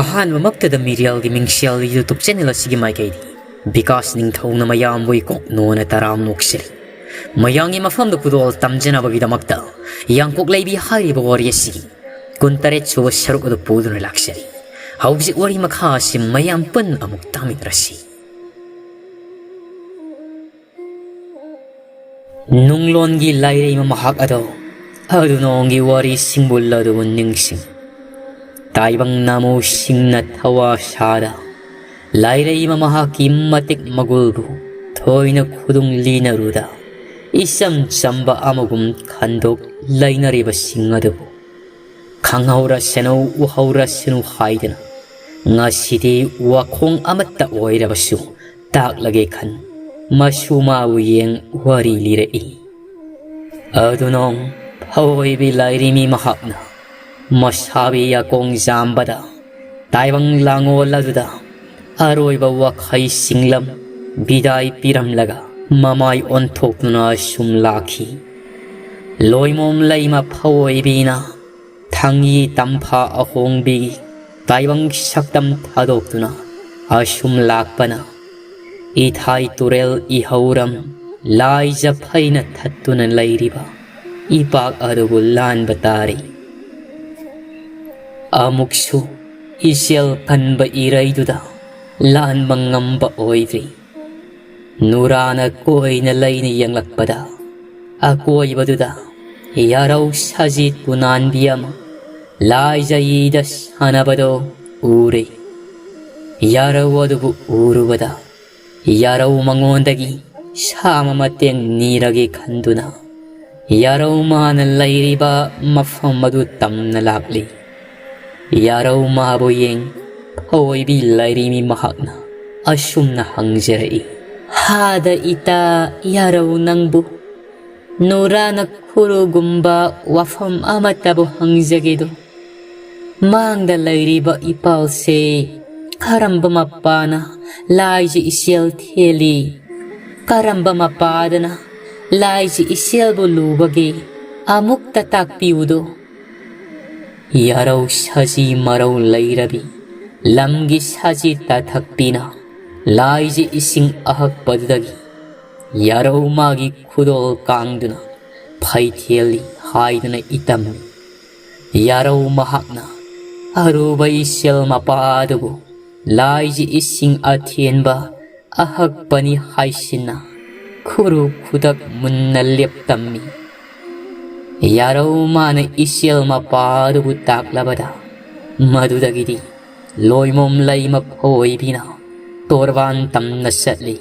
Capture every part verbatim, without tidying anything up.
ꯑꯍꯥꯟꯕꯃꯛꯇꯗ ꯃꯤꯔꯦꯜꯒꯤ ꯃꯤꯡꯁꯦꯜ YouTube channel ꯑꯁꯤꯒꯤ ꯃꯥꯏꯀꯩꯗꯒꯤ ꯕꯤꯀꯥꯁ ꯅꯤꯡꯊꯧꯅ ꯃꯌꯥꯝꯕꯨ ꯏꯀꯣꯛ ꯅꯣꯟꯅ ꯇꯔꯥꯝ ꯅꯣꯛꯆꯔꯤ꯫ ꯃꯌꯥꯝꯒꯤ ꯃꯐꯝꯗ ꯈꯨꯗꯣꯜ ꯇꯝꯖꯅꯕꯒꯤꯗꯃꯛꯇ ꯌꯥꯡꯀꯣꯛ ꯂꯩꯕꯤ ꯍꯥꯏꯔꯤꯕ ꯋꯥꯔꯤ ꯑꯁꯤꯒꯤ ꯀꯨꯟꯇꯔꯦꯠ ꯁꯨꯕ ꯁꯔꯨꯛ ꯑꯗꯨ ꯄꯨꯗꯨꯅ ꯂꯥꯛꯆꯔꯤ꯫ ꯍꯧꯖꯤꯛ ꯋꯥꯔꯤ ꯃꯈꯥ ꯑꯁꯤ ꯃꯌꯥꯝ ꯄꯨꯟꯅ ꯑꯃꯨꯛ ꯇꯥꯃꯤꯟꯅꯔꯁꯤ꯫ ꯅꯨꯡꯂꯣꯟꯒꯤ ꯂꯥꯏꯔꯩꯃ ꯃꯍꯥꯛ ꯑꯗꯣ ꯑꯗꯨꯅꯣꯡꯒꯤ ꯋꯥꯔꯤꯁꯤꯡꯕꯨ ꯂꯗꯨꯕꯨ ꯅꯤꯡꯁꯤꯡ꯫ ꯇꯥꯏꯕꯪ ꯅꯥꯃꯨꯁꯤꯡꯅ ꯊꯋꯥ ꯁꯥꯗ ꯂꯥꯏꯔꯩꯃ ꯃꯍꯥꯛꯀꯤ ꯃꯇꯤꯛ ꯃꯒꯨꯜꯕꯨ ꯊꯣꯏꯅ ꯈꯨꯗꯨꯡ ꯂꯤꯅꯔꯨꯗ ꯏꯆꯝ ꯆꯝꯕ ꯑꯃꯒꯨꯝ ꯈꯟꯗꯣꯛ ꯂꯩꯅꯔꯤꯕꯁꯤꯡ ꯑꯗꯨꯕꯨ ꯈꯪꯍꯧꯔꯁꯅꯨ ꯎꯍꯧꯔꯁꯅꯨ ꯍꯥꯏꯗꯅ ꯉꯁꯤꯗꯤ ꯋꯥꯈꯣꯡ ꯑꯃꯠꯇ ꯑꯣꯏꯔꯕꯁꯨ ꯇꯥꯛꯂꯒꯦ ꯈꯟ ꯃꯁꯨ ꯃꯥꯕꯨ ꯌꯦꯡ ꯋꯥꯔꯤ ꯂꯤꯔꯛꯏ꯫ ꯑꯗꯨꯅꯣꯡ ꯐꯑꯣꯏꯕꯤ ꯂꯥꯏꯔꯤꯃꯤ ꯃꯍꯥꯛꯅ ꯃꯁꯥꯕꯤ ꯌꯥꯀꯣꯡ ꯖꯥꯝꯕꯗ ꯇꯥꯏꯕꯪ ꯂꯥꯡꯉꯣꯜ ꯑꯗꯨꯗ ꯑꯔꯣꯏꯕ ꯋꯥꯈꯩ ꯁꯤꯡꯂꯝ ꯕꯤꯗꯥꯏ ꯄꯤꯔꯝꯂꯒ ꯃꯃꯥꯏ ꯑꯣꯟꯊꯣꯛꯇꯨꯅ ꯑꯁꯨꯝ ꯂꯥꯛꯈꯤ꯫ ꯂꯣꯏꯃꯣꯝ ꯂꯩꯃ ꯐꯑꯣꯏꯕꯤꯅ ꯊꯪꯒꯤ ꯇꯝꯐꯥ ꯑꯍꯣꯡꯕꯤꯒꯤ ꯇꯥꯏꯕꯪ ꯁꯛꯇꯝ ꯊꯥꯗꯣꯛꯇꯨꯅ ꯑꯁꯨꯝ ꯂꯥꯛꯄꯅ ꯏꯊꯥꯏ ꯇꯨꯔꯦꯜ ꯏꯍꯧꯔꯝ ꯂꯥꯏꯖ ꯐꯩꯅ ꯊꯠꯇꯨꯅ ꯂꯩꯔꯤꯕ ꯏꯄꯥꯛ ꯑꯗꯨꯕꯨ ꯂꯥꯟꯕ ꯇꯥꯔꯤ꯫ ꯑꯃꯨꯛꯁꯨ ꯏꯆꯦꯜ ꯀꯟꯕ ꯏꯔꯩꯗꯨꯗ ꯂꯥꯟꯕ ꯉꯝꯕ ꯑꯣꯏꯗ꯭ꯔꯤ꯫ ꯅꯨꯔꯥꯅ ꯀꯣꯏꯅ ꯂꯩꯅ ꯌꯦꯡꯂꯛꯄꯗ ꯑꯀꯣꯏꯕꯗꯨꯗ ꯌꯥꯔꯧ ꯁꯖꯤꯠꯄꯨ ꯅꯥꯟꯕꯤ ꯑꯃ ꯂꯥꯏꯖꯩꯗ ꯁꯥꯟꯅꯕꯗꯣ ꯎꯔꯦ꯫ ꯌꯥꯔꯧ ꯑꯗꯨꯕꯨ ꯎꯔꯨꯕꯗ ꯌꯥꯔꯧ ꯃꯉꯣꯟꯗꯒꯤ ꯁꯥꯃ ꯃꯇꯦꯡ ꯅꯤꯔꯒꯦ ꯈꯟꯗꯨꯅ ꯌꯥꯔꯧ ꯃꯥꯅ ꯂꯩꯔꯤꯕ ꯃꯐꯝ ꯑꯗꯨ ꯇꯝꯅ ꯂꯥꯛꯂꯤ꯫ ꯌꯥꯔꯧ ꯃꯥꯕꯨ ꯌꯦꯡ ꯐꯑꯣꯏꯕꯤ ꯂꯥꯏꯔꯤꯃꯤ ꯃꯍꯥꯛꯅ ꯑꯁꯨꯝꯅ ꯍꯪꯖꯔꯛꯏ꯫ ꯍꯥꯗ ꯏꯇꯥ ꯌꯥꯔꯧ ꯅꯪꯕꯨ ꯅꯨꯔꯥꯅ ꯈꯨꯔꯨꯒꯨꯝꯕ ꯋꯥꯐꯝ ꯑꯃꯠꯇꯕꯨ ꯍꯪꯖꯒꯦꯗꯣ꯫ ꯃꯥꯡꯗ ꯂꯩꯔꯤꯕ ꯏꯄꯥꯜꯁꯦ ꯀꯔꯝꯕ ꯃꯄꯥꯅ ꯂꯥꯏꯖ ꯏꯆꯦꯜ ꯊꯦꯜꯂꯤ? ꯀꯔꯝꯕ ꯃꯄꯥꯗꯅ ꯂꯥꯏꯖ ꯏꯆꯦꯜꯕꯨ ꯂꯨꯕꯒꯦ? ꯑꯃꯨꯛꯇ ꯇꯥꯛꯄꯤꯌꯨꯗꯣ꯫ ꯌꯥꯔꯧ ꯁꯖꯤ ꯃꯔꯧ ꯂꯩꯔꯕꯤ, ꯂꯝꯒꯤ ꯁꯖꯤ ꯇꯥꯊꯛꯄꯤꯅ ꯂꯥꯏꯖ ꯏꯁꯤꯡ ꯑꯍꯛꯄꯗꯨꯗꯒꯤ ꯌꯥꯔꯧ ꯃꯥꯒꯤ ꯈꯨꯗꯣꯜ ꯀꯥꯡꯗꯨꯅ ꯐꯩꯊꯦꯜꯂꯤ ꯍꯥꯏꯗꯨꯅ ꯏꯇꯝꯃꯤ꯫ ꯌꯥꯔꯧ ꯃꯍꯥꯛꯅ ꯑꯔꯨꯕ ꯏꯆꯦꯜ ꯃꯄꯥꯗꯨꯕꯨ ꯂꯥꯏꯖ ꯏꯁꯤꯡ ꯑꯊꯦꯟꯕ ꯑꯍꯛꯄꯅꯤ ꯍꯥꯏꯁꯤꯟꯅ ꯈꯨꯔꯨ ꯈꯨꯗꯛ ꯃꯨꯟꯅ ꯂꯦꯞꯇꯝꯃꯤ꯫ ꯌꯥꯔꯧ ꯃꯥꯅ ꯏꯆꯦꯜ ꯃꯄꯥꯗꯨꯕꯨ ꯇꯥꯛꯂꯕꯗ, ꯃꯗꯨꯗꯒꯤꯗꯤ ꯂꯣꯏꯃꯣꯝ ꯂꯩꯃ ꯐꯣꯏꯕꯤꯅ ꯇꯣꯔꯕꯥꯟ ꯇꯝꯅ ꯆꯠꯂꯤ꯫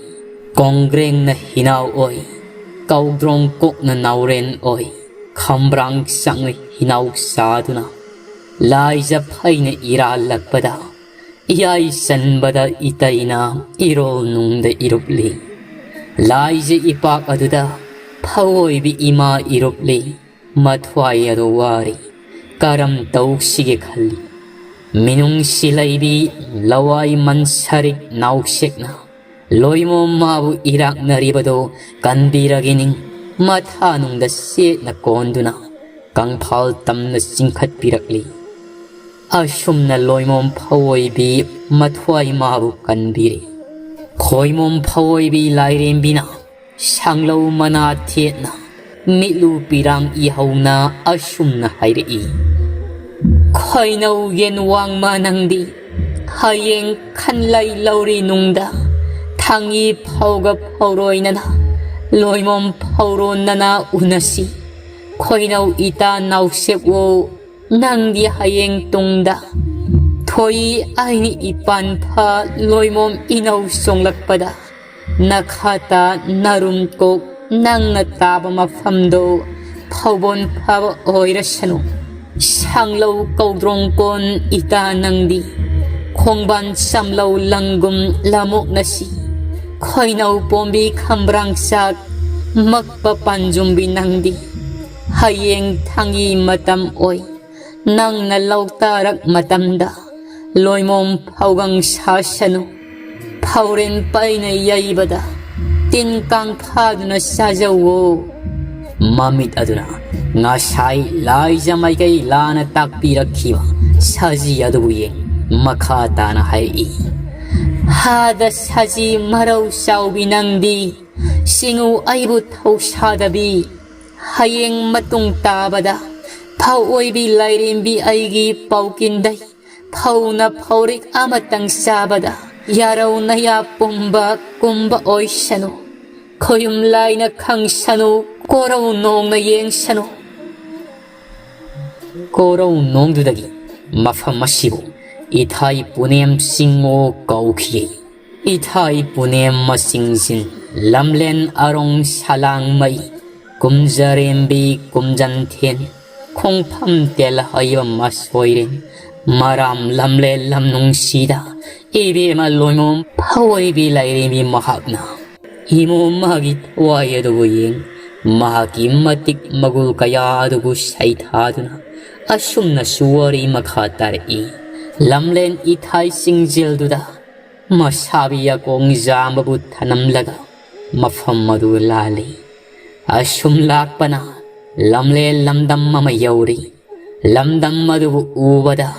ꯀꯣꯡꯒ꯭ꯔꯦꯡꯅ ꯍꯤꯅꯥꯎ ꯑꯣꯏ, ꯀꯧꯗ꯭ꯔꯣꯡ ꯀꯣꯛꯅ ꯅꯥꯎꯔꯦꯟ ꯑꯣꯏ, ꯈꯝꯕ꯭ꯔꯥꯡ ꯆꯪꯅ ꯍꯤꯅꯥꯎ ꯆꯥꯗꯨꯅ ꯂꯥꯏꯖ ꯐꯩꯅ ꯏꯔꯥꯜꯂꯛꯄꯗ, ꯏꯌꯥꯏ ꯆꯟꯕꯗ ꯏꯇꯩꯅ ꯏꯔꯣꯜ ꯅꯨꯡꯗ ꯏꯔꯨꯞꯂꯤ꯫ ꯂꯥꯏꯖ ꯏꯄꯥꯛ ꯑꯗꯨꯗ ꯐꯑꯣꯏꯕꯤ ꯏꯃꯥ ꯏꯔꯨꯞꯂꯤ꯫ ꯃꯊ꯭ꯋꯥꯏ ꯑꯗꯨ ꯋꯥꯔꯤ꯫ ꯀꯔꯝ ꯇꯧꯁꯤꯒꯦ ꯈꯜꯂꯤ꯫ ꯃꯤꯅꯨꯡꯁꯤ ꯂꯩꯕꯤ ꯂꯋꯥꯏ ꯃꯟꯁꯔꯤꯛ ꯅꯥꯎꯁꯦꯛꯅ ꯂꯣꯏꯃꯣꯝ ꯃꯥꯕꯨ ꯏꯔꯥꯛꯅꯔꯤꯕꯗꯨ ꯀꯟꯕꯤꯔꯒꯦꯅꯤꯡ ꯃꯊꯥꯅꯨꯡꯗ ꯆꯦꯠꯅ ꯀꯣꯟꯗꯨꯅ ꯀꯪꯐꯥꯜ ꯇꯝꯅ ꯆꯤꯡꯈꯠꯄꯤꯔꯛꯂꯤ꯫ ꯑꯁꯨꯝꯅ ꯂꯣꯏꯃꯣꯝ ꯐꯑꯣꯏꯕꯤ ꯃꯊ꯭ꯋꯥꯏ ꯃꯥꯕꯨ ꯀꯟꯕꯤꯔꯤ꯫ ꯈꯣꯏꯃꯣꯝ ꯐꯑꯣꯏꯕꯤ ꯂꯥꯏꯔꯦꯝꯕꯤꯅ ꯁꯥꯡꯂꯧ ꯃꯅꯥ ꯊꯦꯠꯅ ꯃꯤꯠꯂꯨ ꯄꯤꯔꯥꯡ ꯏꯍꯧꯅ ꯑꯁꯨꯝꯅ ꯍꯥꯏꯔꯛꯏ꯫ ꯈꯣꯏꯅꯧ ꯌꯦꯟ ꯋꯥꯡꯃ ꯅꯪꯗꯤ ꯍꯌꯦꯡ ꯈꯟꯂꯩ ꯂꯧꯔꯤ ꯅꯨꯡꯗ ꯊꯥꯡꯉꯤ ꯐꯧꯒ ꯐꯧꯔꯣꯏꯅꯅ ꯂꯣꯏꯃꯣꯝ ꯐꯧꯔꯣꯟꯅꯅ ꯎꯅꯁꯤ꯫ ꯈꯣꯏꯅꯧ ꯏꯇꯥ ꯅꯥꯎꯁꯦꯞꯋꯣ ꯅꯪꯗꯤ ꯍꯌꯦꯡ ꯇꯨꯡꯗ ꯊꯣꯏ ꯑꯩꯅ ꯏꯄꯥꯟ ꯐ ꯂꯣꯏꯃꯣꯝ ꯏꯅꯧ ꯆꯣꯡꯂꯛꯄꯗ ꯅꯈꯥꯇ ꯅꯔꯨꯝ ꯀꯣꯛ ꯅꯪꯅ ꯇꯥꯕ ꯃꯐꯝꯗꯣ ꯐꯧꯕꯣꯟ ꯐꯕ ꯑꯣꯏꯔꯁꯅꯨ꯫ ꯁꯥꯡꯂꯧ ꯀꯧꯗ꯭ꯔꯣꯡ ꯀꯣꯟ ꯏꯇꯥ ꯅꯪꯗꯤ ꯈꯣꯡꯕꯥꯟ ꯆꯝꯂꯧ ꯂꯪꯒꯨꯝ ꯂꯃꯣꯛꯅꯁꯤ꯫ ꯈꯣꯏꯅꯧ ꯄꯣꯝꯕꯤ ꯈꯝꯕ꯭ꯔꯥꯡ ꯆꯥꯛ ꯃꯛꯄ ꯄꯥꯟꯖꯨꯝꯕꯤ ꯅꯪꯗꯤ ꯍꯌꯦꯡ ꯊꯥꯡꯒꯤ ꯃꯇꯝ ꯑꯣꯏ꯫ ꯅꯪꯅ ꯂꯧꯇꯥꯔꯛ ꯃꯇꯝꯗ ꯂꯣꯏꯃꯣꯝ ꯐꯧꯒꯪ ꯁꯥꯁꯅꯨ꯫ ꯐꯧꯔꯦꯟ ꯄꯩꯅ ꯌꯩꯕꯗ ꯇꯤꯟ ꯀꯥꯡ ꯐꯥꯗꯨꯅ ꯆꯥꯖꯧꯋꯣ꯫ ꯃꯃꯤꯠ ꯑꯗꯨꯅ ꯉꯁꯥꯏ ꯂꯥꯏꯖ ꯃꯥꯏꯀꯩ ꯂꯥꯟꯅ ꯇꯥꯛꯄꯤꯔꯛꯈꯤꯕ ꯁꯖꯤ ꯑꯗꯨꯕꯨ ꯌꯦꯡ ꯃꯈꯥ ꯇꯥꯅ ꯍꯥꯏꯔꯛꯏ꯫ ꯍꯥꯗ ꯁꯖꯤ ꯃꯔꯧ ꯆꯥꯎꯕꯤ ꯅꯪꯗꯤ, ꯁꯤꯡꯉꯨ ꯑꯩꯕꯨ ꯊꯧꯁꯥꯗꯕꯤ꯫ ꯍꯌꯦꯡ ꯃꯇꯨꯡ ꯇꯥꯕꯗ ꯊꯧꯑꯣꯏꯕꯤ ꯂꯥꯏꯔꯦꯝꯕꯤ ꯑꯩꯒꯤ ꯄꯥꯎꯀꯤꯟꯗꯩ ꯐꯧꯅ ꯐꯧꯔꯤꯛ ꯑꯃꯇꯪ ꯆꯥꯕꯗ ꯌꯥꯔꯧ ꯅꯌꯥ ꯄꯨꯝꯕ ꯀꯨꯝꯕ ꯑꯣꯏꯁꯅꯨ꯫ ꯈꯣꯌꯨꯝ ꯂꯥꯏꯅ ꯈꯪꯁꯅꯨ, ꯀꯣꯔꯧ ꯅꯣꯡꯅ ꯌꯦꯡꯁꯅꯨ꯫ ꯀꯣꯔꯧ ꯅꯣꯡꯗꯨꯗꯒꯤ ꯃꯐꯝ ꯑꯁꯤꯕꯨ ꯏꯊꯥꯏ ꯄꯨꯅꯦꯝ ꯆꯤꯡꯉꯣ ꯀꯧꯈꯤ꯫ ꯏꯊꯥꯏ ꯄꯨꯅꯦꯝ ꯃꯆꯤꯡꯁꯤꯟ ꯂꯝꯂꯦꯟ ꯑꯔꯣꯡ ꯁꯂꯥꯡꯃꯩ ꯀꯨꯝꯖꯔꯦꯝꯕꯤ ꯀꯨꯝꯖꯟꯊꯦꯟ ꯈꯣꯡꯐꯝ ꯇꯦꯜ ꯍꯩꯕ ꯃꯁꯣꯏꯔꯦꯟ ꯃꯔꯥꯝ ꯂꯝꯂꯦꯟ ꯂꯝ ꯅꯨꯡꯁꯤꯗ ꯏꯕꯦꯝꯃ ꯂꯣꯏꯃꯣꯝ ꯐꯑꯣꯏꯕꯤ ꯂꯩꯔꯦꯝꯕꯤ ꯃꯍꯥꯛꯅ ꯏꯃꯣꯝ ꯃꯥꯒꯤ ꯊꯋꯥꯏ ꯑꯗꯨꯕꯨ ꯌꯦꯡ ꯃꯍꯥꯛꯀꯤ ꯃꯇꯤꯛ ꯃꯒꯨꯜ ꯀꯌꯥ ꯑꯗꯨꯕꯨ ꯁꯩꯊꯥꯗꯨꯅ ꯑꯁꯨꯝꯅꯁꯨ ꯋꯥꯔꯤ ꯃꯈꯥ ꯇꯥꯔꯛꯏ꯫ ꯂꯝꯂꯦꯟ ꯏꯊꯥꯏ ꯆꯤꯡꯖꯦꯜꯗꯨꯗ ꯃꯁꯥꯕꯤ ꯌꯥꯀꯣꯡ ꯖꯥꯝꯕꯕꯨ ꯊꯅꯝꯂꯒ ꯃꯐꯝ ꯑꯗꯨ ꯂꯥꯜꯂꯤ꯫ ꯑꯁꯨꯝ ꯂꯥꯛꯄꯅ ꯂꯝꯂꯦꯟ ꯂꯝꯗꯝ ꯑꯃ ꯌꯧꯔꯤ꯫ ꯂꯝꯗꯝ ꯑꯗꯨꯕꯨ ꯎꯕꯗ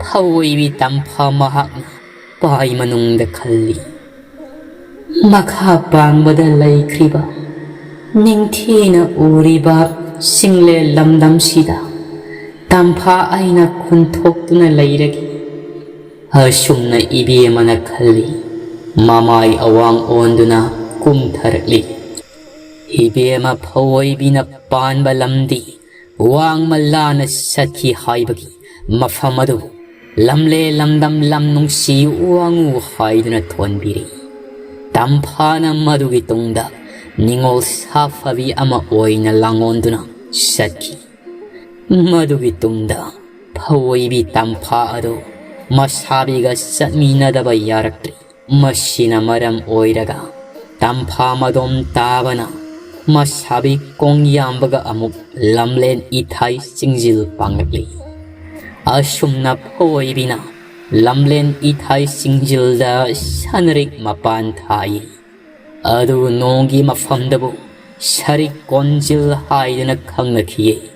ꯊꯑꯣꯏꯕꯤ ꯇꯝꯐꯥ ꯃꯍꯥꯛꯅ ꯄꯥꯏ ꯃꯅꯨꯡꯗ ꯈꯜꯂꯤ꯫ ꯃꯈꯥ ꯄꯥꯡꯕꯗ ꯂꯩꯈ꯭ꯔꯤꯕ ꯅꯤꯡꯊꯤꯅ ꯎꯔꯤꯕ ꯆꯤꯡꯂꯦꯟ ꯂꯝꯗꯝꯁꯤꯗ ꯇꯝꯐꯥ ꯑꯩꯅ ꯈꯨꯟꯊꯣꯛꯇꯨꯅ ꯂꯩꯔꯒꯦ꯫ ꯑꯁꯨꯝꯅ ꯏꯕꯦꯝꯃꯅ ꯈꯜꯂꯤ꯫ ꯃꯃꯥꯏ ꯑꯋꯥꯡ ꯑꯣꯟꯗꯨꯅ ꯀꯨꯝꯊꯔꯛꯂꯤ꯫ ꯏꯕꯦꯝꯃ ꯐꯑꯣꯏꯕꯤꯅ ꯄꯥꯟꯕ ꯂꯝꯗꯤ ꯋꯥꯡꯃ ꯂꯥꯟꯅ ꯆꯠꯈꯤ ꯍꯥꯏꯕꯒꯤ ꯃꯐꯝ ꯑꯗꯨꯕꯨ ꯂꯝꯂꯦ ꯂꯝꯗꯝ ꯂꯝ ꯅꯨꯡꯁꯤ ꯋꯥꯡꯉꯨ ꯍꯥꯏꯗꯨꯅ ꯊꯣꯟꯕꯤꯔꯤ꯫ ꯇꯝꯐꯥꯅ ꯃꯗꯨꯒꯤ ꯇꯨꯡꯗ ꯅꯤꯉꯣꯜ ꯁꯥꯐꯕꯤ ꯑꯃ ꯑꯣꯏꯅ ꯂꯥꯡꯑꯣꯟꯗꯨꯅ ꯆꯠꯈꯤ꯫ ꯃꯗꯨꯒꯤ ꯇꯨꯡꯗ ꯐꯑꯣꯏꯕꯤ ꯇꯝꯐꯥ ꯑꯗꯨ ꯃꯁꯥꯕꯤꯒ ꯆꯠꯃꯤꯟꯅꯗꯕ ꯌꯥꯔꯛꯇ꯭ꯔꯤ꯫ ꯃꯁꯤꯅ ꯃꯔꯝ ꯑꯣꯏꯔꯒ ꯇꯝꯐꯥ ꯃꯗꯣꯝ ꯇꯥꯕꯅ ꯃꯁꯥꯕꯤ ꯀꯣꯡꯌꯥꯝꯕꯒ ꯑꯃꯨꯛ ꯂꯝꯂꯦꯟ ꯏꯊꯥꯏ ꯆꯤꯡꯖꯤꯜ ꯄꯥꯡꯂꯛꯂꯤ꯫ ꯑꯁꯨꯝꯅ ꯐꯑꯣꯏꯕꯤꯅ ꯂꯝꯂꯦꯟ ꯏꯊꯥꯏ ꯆꯤꯡꯖꯤꯜꯗ ꯁꯅꯔꯤꯛ ꯃꯄꯥꯟ ꯊꯥꯏ꯫ ꯑꯗꯨ ꯅꯣꯡꯒꯤ ꯃꯐꯝꯗꯕꯨ ꯁꯔꯤꯛ ꯀꯣꯟꯖꯤꯜ ꯍꯥꯏꯗꯨꯅ ꯈꯪꯅꯈꯤꯌꯦ꯫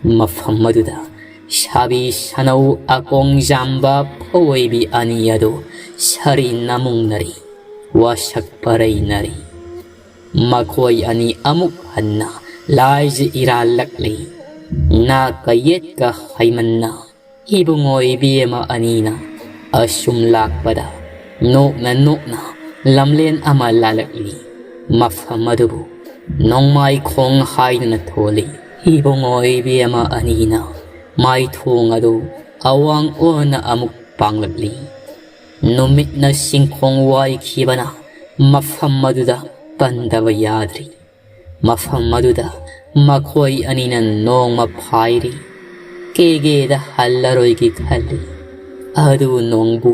ꯃꯐꯝ ꯑꯗꯨꯗ ꯁꯥꯕꯤ ꯁꯅꯧ ꯑꯀꯣꯡꯖꯥꯝꯕ ꯐꯧ ꯑꯣꯏꯕꯤ ꯑꯅꯤ ꯑꯗꯨ ꯁꯥꯔꯤ ꯅꯃꯨꯡꯅꯔꯤ, ꯋꯥꯁꯛ ꯄꯔꯩꯅꯔꯤ꯫ ꯃꯈꯣꯏ ꯑꯅꯤ ꯑꯃꯨꯛ ꯍꯟꯅ ꯂꯥꯏꯖ ꯏꯔꯥꯜꯂꯛꯂꯤ꯫ ꯅꯥꯛꯀ ꯌꯦꯠꯀ ꯍꯩꯃꯟꯅ ꯏꯕꯨꯡꯉꯣ ꯏꯕꯦꯝꯃ ꯑꯅꯤꯅ ꯑꯁꯨꯝ ꯂꯥꯛꯄꯗ ꯅꯣꯛꯅ ꯅꯣꯛꯅ ꯂꯝꯂꯦꯟ ꯑꯃ ꯂꯥꯜꯂꯛꯂꯤ꯫ ꯃꯐꯝ ꯑꯗꯨꯕꯨ ꯅꯣꯡꯃꯥꯏꯈꯣꯡ ꯍꯥꯏꯗꯨꯅ ꯊꯣꯜꯂꯤ꯫ ꯏꯕꯨꯡꯉꯣ ꯏꯕꯦꯝꯃ ꯑꯅꯤꯅ ꯃꯥꯏꯊꯣꯡ ꯑꯗꯨ ꯑꯋꯥꯡ ꯑꯣꯟꯅ ꯑꯃꯨꯛ ꯄꯥꯡꯂꯛꯂꯤ꯫ ꯅꯨꯃꯤꯠꯅ ꯆꯤꯡꯈꯣꯡ ꯋꯥꯏꯈꯤꯕꯅ ꯃꯐꯝ ꯑꯗꯨꯗ ꯄꯟꯗꯕ ꯌꯥꯗ꯭ꯔꯤ꯫ ꯃꯐꯝ ꯑꯗꯨꯗ ꯃꯈꯣꯏ ꯑꯅꯤꯅ ꯅꯣꯡꯃ ꯐꯥꯏꯔꯤ꯫ ꯀꯦꯒꯦꯗ ꯍꯜꯂꯔꯣꯏꯒꯦ ꯈꯜꯂꯤ꯫ ꯑꯗꯨ ꯅꯣꯡꯕꯨ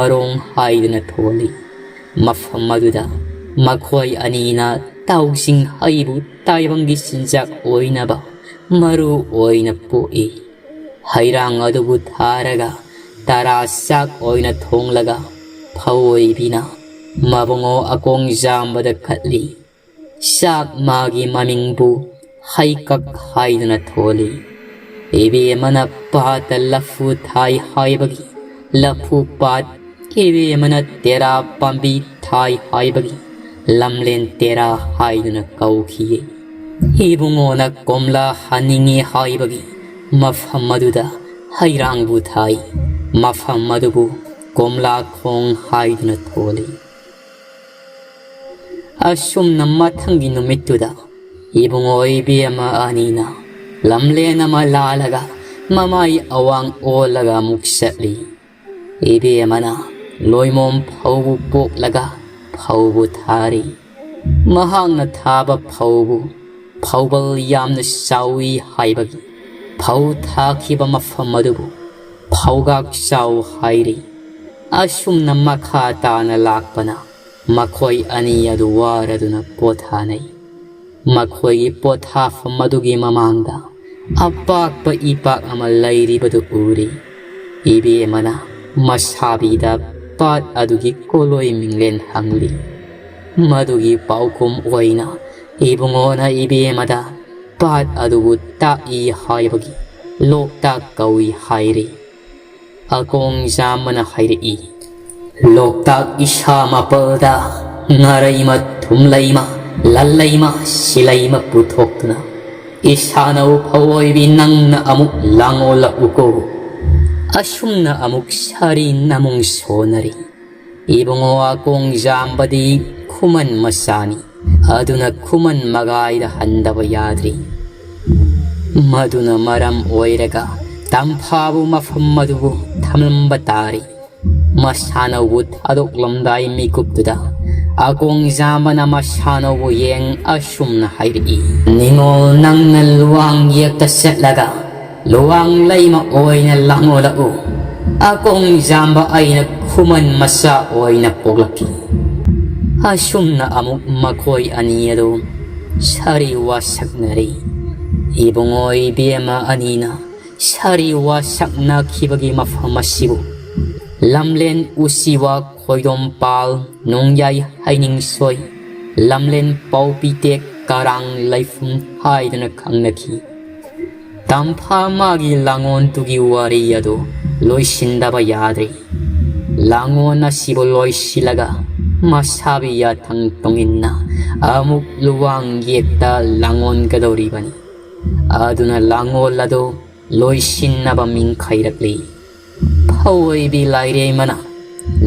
ꯑꯔꯣꯡ ꯍꯥꯏꯗꯨꯅ ꯊꯣꯜꯂꯤ꯫ ꯃꯐꯝ ꯑꯗꯨꯗ ꯃꯈꯣꯏ ꯑꯅꯤꯅ ꯇꯥꯎꯖꯤꯡ ꯍꯩꯕꯨ ꯇꯥꯏꯕꯪꯒꯤ ꯆꯤꯟꯖꯥꯛ ꯑꯣꯏꯅꯕ ꯃꯔꯨ ꯑꯣꯏꯅ ꯄꯣꯛꯏ꯫ ꯍꯩꯔꯥꯡ ꯑꯗꯨꯕꯨ ꯊꯥꯔꯒ ꯇꯔꯥ ꯆꯥꯛ ꯑꯣꯏꯅ ꯊꯣꯡꯂꯒ ꯐꯧ ꯑꯣꯏꯕꯤꯅ ꯃꯕꯨꯡꯉꯣ ꯑꯀꯣꯡꯖꯥꯝꯕꯗ ꯀꯠꯂꯤ꯫ ꯆꯥꯛ ꯃꯥꯒꯤ ꯃꯃꯤꯡꯕꯨ ꯍꯩꯀꯛ ꯍꯥꯏꯗꯨꯅ ꯊꯣꯜꯂꯤ꯫ ꯏꯕꯦꯝꯃꯅ ꯄꯥꯠꯇ ꯂꯐꯨ ꯊꯥꯏ ꯍꯥꯏꯕꯒꯤ ꯂꯐꯨ ꯄꯥꯠ, ꯏꯕꯦꯝꯃꯅ ꯇꯦꯔꯥ ꯄꯥꯝꯕꯤ ꯊꯥꯏ ꯍꯥꯏꯕꯒꯤ ꯂꯝꯂꯦꯟ ꯇꯦꯔꯥ ꯍꯥꯏꯗꯨꯅ ꯀꯧꯈꯤꯌꯦ꯫ ꯏꯕꯨꯡꯉꯣꯅ ꯀꯣꯝꯂꯥ ꯍꯥꯅꯤꯡꯉꯤ ꯍꯥꯏꯕꯒꯤ ꯃꯐꯝ ꯑꯗꯨꯗ ꯍꯩꯔꯥꯡꯕꯨ ꯊꯥꯏ꯫ ꯃꯐꯝ ꯑꯗꯨꯕꯨ ꯀꯣꯝꯂꯥ ꯈꯣꯡ ꯍꯥꯏꯗꯨꯅ ꯊꯣꯜꯂꯤ꯫ ꯑꯁꯨꯝꯅ ꯃꯊꯪꯒꯤ ꯅꯨꯃꯤꯠꯇꯨꯗ ꯏꯕꯨꯡꯉꯣ ꯏꯕꯦꯝꯃ ꯑꯅꯤꯅ ꯂꯝꯂꯦꯟ ꯑꯃ ꯂꯥꯜꯂꯒ ꯃꯃꯥꯏ ꯑꯋꯥꯡ ꯑꯣꯜꯂꯒ ꯑꯃꯨꯛ ꯆꯠꯂꯤ꯫ ꯏꯕꯦꯝꯃꯅ ꯂꯣꯏꯃꯣꯝ ꯐꯧꯕꯨ ꯄꯣꯛꯂꯒ ꯐꯧꯕꯨ ꯊꯥꯔꯤ꯫ ꯃꯍꯥꯛꯅ ꯊꯥꯕ ꯐꯧꯕꯨ ꯐꯧꯕꯜ ꯌꯥꯝꯅ ꯆꯥꯎꯏ ꯍꯥꯏꯕꯒꯤ ꯐꯧ ꯊꯥꯈꯤꯕ ꯃꯐꯝ ꯑꯗꯨꯕꯨ ꯐꯧꯒꯥꯛ ꯆꯥꯎ ꯍꯥꯏꯔꯤ꯫ ꯑꯁꯨꯝꯅ ꯃꯈꯥ ꯇꯥꯅ ꯂꯥꯛꯄꯅ ꯃꯈꯣꯏ ꯑꯅꯤ ꯑꯗꯨ ꯋꯥꯔꯗꯨꯅ ꯄꯣꯊꯥꯅꯩ꯫ ꯃꯈꯣꯏꯒꯤ ꯄꯣꯊꯥꯐꯝ ꯑꯗꯨꯒꯤ ꯃꯃꯥꯡꯗ ꯑꯄꯥꯛꯄ ꯏꯄꯥꯛ ꯑꯃ ꯂꯩꯔꯤꯕꯗꯨ ꯎꯔꯤ꯫ ꯏꯕꯦꯝꯃꯅ ꯃꯁꯥꯕꯤꯗ ꯄꯥꯠ ꯑꯗꯨꯒꯤ ꯀꯣꯂꯣꯏ ꯃꯤꯡꯂꯦꯟ ꯍꯪꯂꯤ꯫ ꯃꯗꯨꯒꯤ ꯄꯥꯎꯈꯨꯝ ꯑꯣꯏꯅ ꯏꯕꯨꯡꯉꯣꯅ ꯏꯕꯦꯝꯃꯗ ꯄꯥꯠ ꯑꯗꯨꯕꯨ ꯇꯥꯛꯏ ꯍꯥꯏꯕꯒꯤ ꯂꯣꯛꯇꯥꯛ ꯀꯧꯏ ꯍꯥꯏꯔꯤ꯫ ꯑꯀꯣꯡ ꯖꯥꯝꯕꯅ ꯍꯥꯏꯔꯛꯏ, "ꯂꯣꯛꯇꯥꯛ ꯏꯁꯥ ꯃꯄꯜꯗ ꯉꯥꯔꯩꯃ, ꯊꯨꯝꯂꯩꯃ, ꯂꯜꯂꯩꯃ, ꯁꯤꯂꯩꯃ ꯄꯨꯊꯣꯛꯇꯨꯅ ꯏꯁꯥꯅꯧ ꯐꯧꯑꯣꯏꯕꯤ ꯅꯪꯅ ꯑꯃꯨꯛ ꯂꯥꯡꯑꯣꯜꯂꯛꯎꯀꯣ"꯫ ꯑꯁꯨꯝꯅ ꯑꯃꯨꯛ ꯁꯥꯔꯤ ꯅꯃꯨꯡ ꯁꯣꯟꯅꯔꯤ꯫ ꯏꯕꯨꯡꯉꯣ ꯑꯀꯣꯡ ꯖꯥꯝꯕꯗꯤ ꯈꯨꯃꯟ ꯃꯆꯥꯅꯤ꯫ ꯑꯗꯨꯅ ꯈꯨꯃꯟ ꯃꯒꯥꯏꯗ ꯍꯟꯗꯕ ꯌꯥꯗ꯭ꯔꯤ꯫ ꯃꯗꯨꯅ ꯃꯔꯝ ꯑꯣꯏꯔꯒ ꯇꯝꯐꯥꯕꯨ ꯃꯐꯝ ꯑꯗꯨꯕꯨ ꯊꯝꯂꯝꯕ ꯇꯥꯔꯤ꯫ ꯃꯁꯥꯅꯧꯕꯨ ꯊꯥꯗꯣꯛꯂꯝꯗꯥꯏ ꯃꯤꯀꯨꯞꯇꯨꯗ ꯑꯀꯣꯡ ꯖꯥꯝꯕꯅ ꯃꯁꯥꯅꯧꯕꯨ ꯌꯦꯡ ꯑꯁꯨꯝꯅ ꯍꯥꯏꯔꯛꯏ, "ꯅꯤꯉꯣꯜ ꯅꯪꯅ ꯂꯨꯋꯥꯡ ꯌꯦꯛꯇ ꯆꯠꯂꯒ ꯂꯨꯋꯥꯡ ꯂꯩꯃ ꯑꯣꯏꯅ ꯂꯥꯡꯑꯣꯜꯂꯛꯎ꯫ ꯑꯀꯣꯡ ꯖꯥꯝꯕ ꯑꯩꯅ ꯈꯨꯃꯟ ꯃꯆꯥ ꯑꯣꯏꯅ ꯄꯣꯛꯂꯛꯈꯤ"꯫ ꯑꯁꯨꯝꯅ ꯑꯃꯨꯛ ꯃꯈꯣꯏ ꯑꯅꯤ ꯑꯗꯨ ꯁꯥꯔꯤ ꯋꯥꯁꯛꯅꯔꯤ꯫ ꯏꯕꯨꯡꯉꯣ ꯏꯕꯦꯝꯃ ꯑꯅꯤꯅ ꯁꯥꯔꯤ ꯋꯥꯁꯛꯅꯈꯤꯕꯒꯤ ꯃꯐꯝ ꯑꯁꯤꯕꯨ ꯂꯝꯂꯦꯟ ꯎꯆꯤꯋꯥ, ꯈꯣꯏꯗꯣꯝꯄꯥꯜ, ꯅꯣꯡꯌꯥꯏ ꯍꯩꯅꯤꯡꯁꯣꯏ, ꯂꯝꯂꯦꯟ ꯄꯥꯎꯄꯤꯇꯦꯛ, ꯀꯔꯥꯡ ꯂꯩꯐꯝ ꯍꯥꯏꯗꯨꯅ ꯈꯪꯅꯈꯤ꯫ ꯇꯝꯐꯥ ꯃꯥꯒꯤ ꯂꯥꯡꯑꯣꯟꯗꯨꯒꯤ ꯋꯥꯔꯤ ꯑꯗꯨ ꯂꯣꯏꯁꯤꯟꯗꯕ ꯌꯥꯗ꯭ꯔꯤ꯫ ꯂꯥꯡꯑꯣꯟ ꯑꯁꯤꯕꯨ ꯂꯣꯏꯁꯤꯜꯂꯒ ꯃꯁꯥꯕꯤ ꯌꯥꯊꯪ ꯇꯣꯡꯏꯟꯅ ꯑꯃꯨꯛ ꯂꯨꯋꯥꯡ ꯌꯦꯛꯇ ꯂꯥꯡꯑꯣꯟꯒꯗꯧꯔꯤꯕꯅꯤ꯫ ꯑꯗꯨꯅ ꯂꯥꯡꯑꯣꯜ ꯑꯗꯨ ꯂꯣꯏꯁꯤꯟꯅꯕ ꯃꯤꯡꯈꯥꯏꯔꯛꯂꯤ꯫ ꯐꯧꯑꯣꯏꯕꯤ ꯂꯥꯏꯔꯦꯝꯕꯅ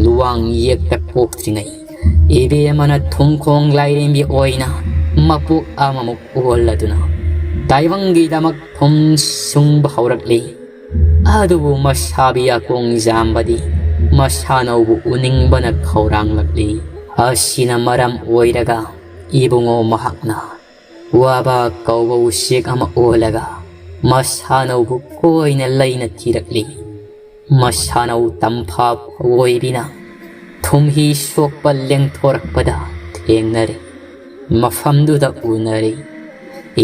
ꯂꯨꯋꯥꯡ ꯌꯦꯛꯇ ꯄꯣꯛꯇ꯭ꯔꯤꯉꯩ, ꯏꯕꯦꯝꯃꯅ ꯊꯨꯝꯈꯣꯡ ꯂꯥꯏꯔꯦꯝꯕꯤ ꯑꯣꯏꯅ ꯃꯄꯣꯛ ꯑꯃꯃꯨꯛ ꯑꯣꯜꯂꯗꯨꯅ ꯇꯥꯏꯕꯪꯒꯤꯗꯃꯛ ꯊꯨꯝ ꯁꯨꯡꯕ ꯍꯧꯔꯛꯂꯤ꯫ ꯑꯗꯨꯕꯨ ꯃꯁꯥꯕꯤ ꯑꯀꯣꯡ ꯖꯥꯝꯕꯗꯤ ꯃꯁꯥꯅꯧꯕꯨ ꯎꯅꯤꯡꯕꯅ ꯈꯧꯔꯥꯡꯂꯛꯂꯤ꯫ ꯑꯁꯤꯅ ꯃꯔꯝ ꯑꯣꯏꯔꯒ ꯏꯕꯨꯡꯉꯣ ꯃꯍꯥꯛꯅ ꯋꯥꯕ ꯀꯧꯕ ꯎꯆꯦꯛ ꯑꯃ ꯑꯣꯜꯂꯒ ꯃꯁꯥꯅꯧꯕꯨ ꯀꯣꯏꯅ ꯂꯩꯅ ꯊꯤꯔꯛꯂꯤ꯫ ꯃꯁꯥꯅꯧ ꯇꯝꯐꯥ ꯐꯧꯑꯣꯏꯕꯤꯅ ꯊꯨꯝꯍꯤ ꯁꯣꯛꯄ ꯂꯦꯡꯊꯣꯔꯛꯄꯗ ꯊꯦꯡꯅꯔꯦ꯫ ꯃꯐꯝꯗꯨꯗ ꯎꯅꯔꯦ꯫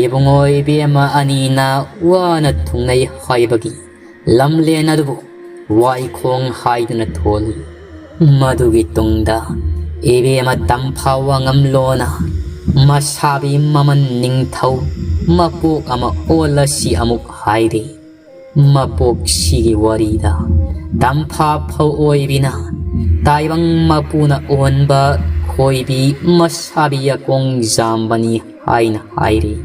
ꯏꯕꯨꯡꯉꯣ ꯏꯕꯦꯝꯃ ꯑꯅꯤꯅ ꯋꯥꯅ ꯊꯨꯡꯅꯩ ꯍꯥꯏꯕꯒꯤ ꯂꯝꯂꯦꯟ ꯑꯗꯨꯕꯨ ꯋꯥꯏꯈꯣꯡ ꯍꯥꯏꯗꯨꯅ ꯊꯣꯜꯂꯤ꯫ ꯃꯗꯨꯒꯤ ꯇꯨꯡꯗ ꯏꯕꯦꯝꯃ ꯇꯝꯐꯥ ꯋꯥꯉꯝꯂꯣꯅ ꯃꯁꯥꯕꯤ ꯃꯃꯟ ꯅꯤꯡꯊꯧ ꯃꯄꯣꯛ ꯑꯃ ꯑꯣꯜꯂꯁꯤ ꯑꯃꯨꯛ ꯍꯥꯏꯔꯤ꯫ ꯃꯄꯣꯛꯁꯤꯒꯤ ꯋꯥꯔꯤꯗ ꯇꯝꯐꯥ ꯐꯧ ꯑꯣꯏꯕꯤꯅ ꯇꯥꯏꯕꯪ ꯃꯄꯨꯅ ꯑꯣꯟꯕ ꯈꯣꯏꯕꯤ ꯃꯁꯥꯕꯤ ꯑꯀꯣꯡ ꯖꯥꯝꯕꯅꯤ ꯍꯥꯏꯅ ꯍꯥꯏꯔꯤ꯫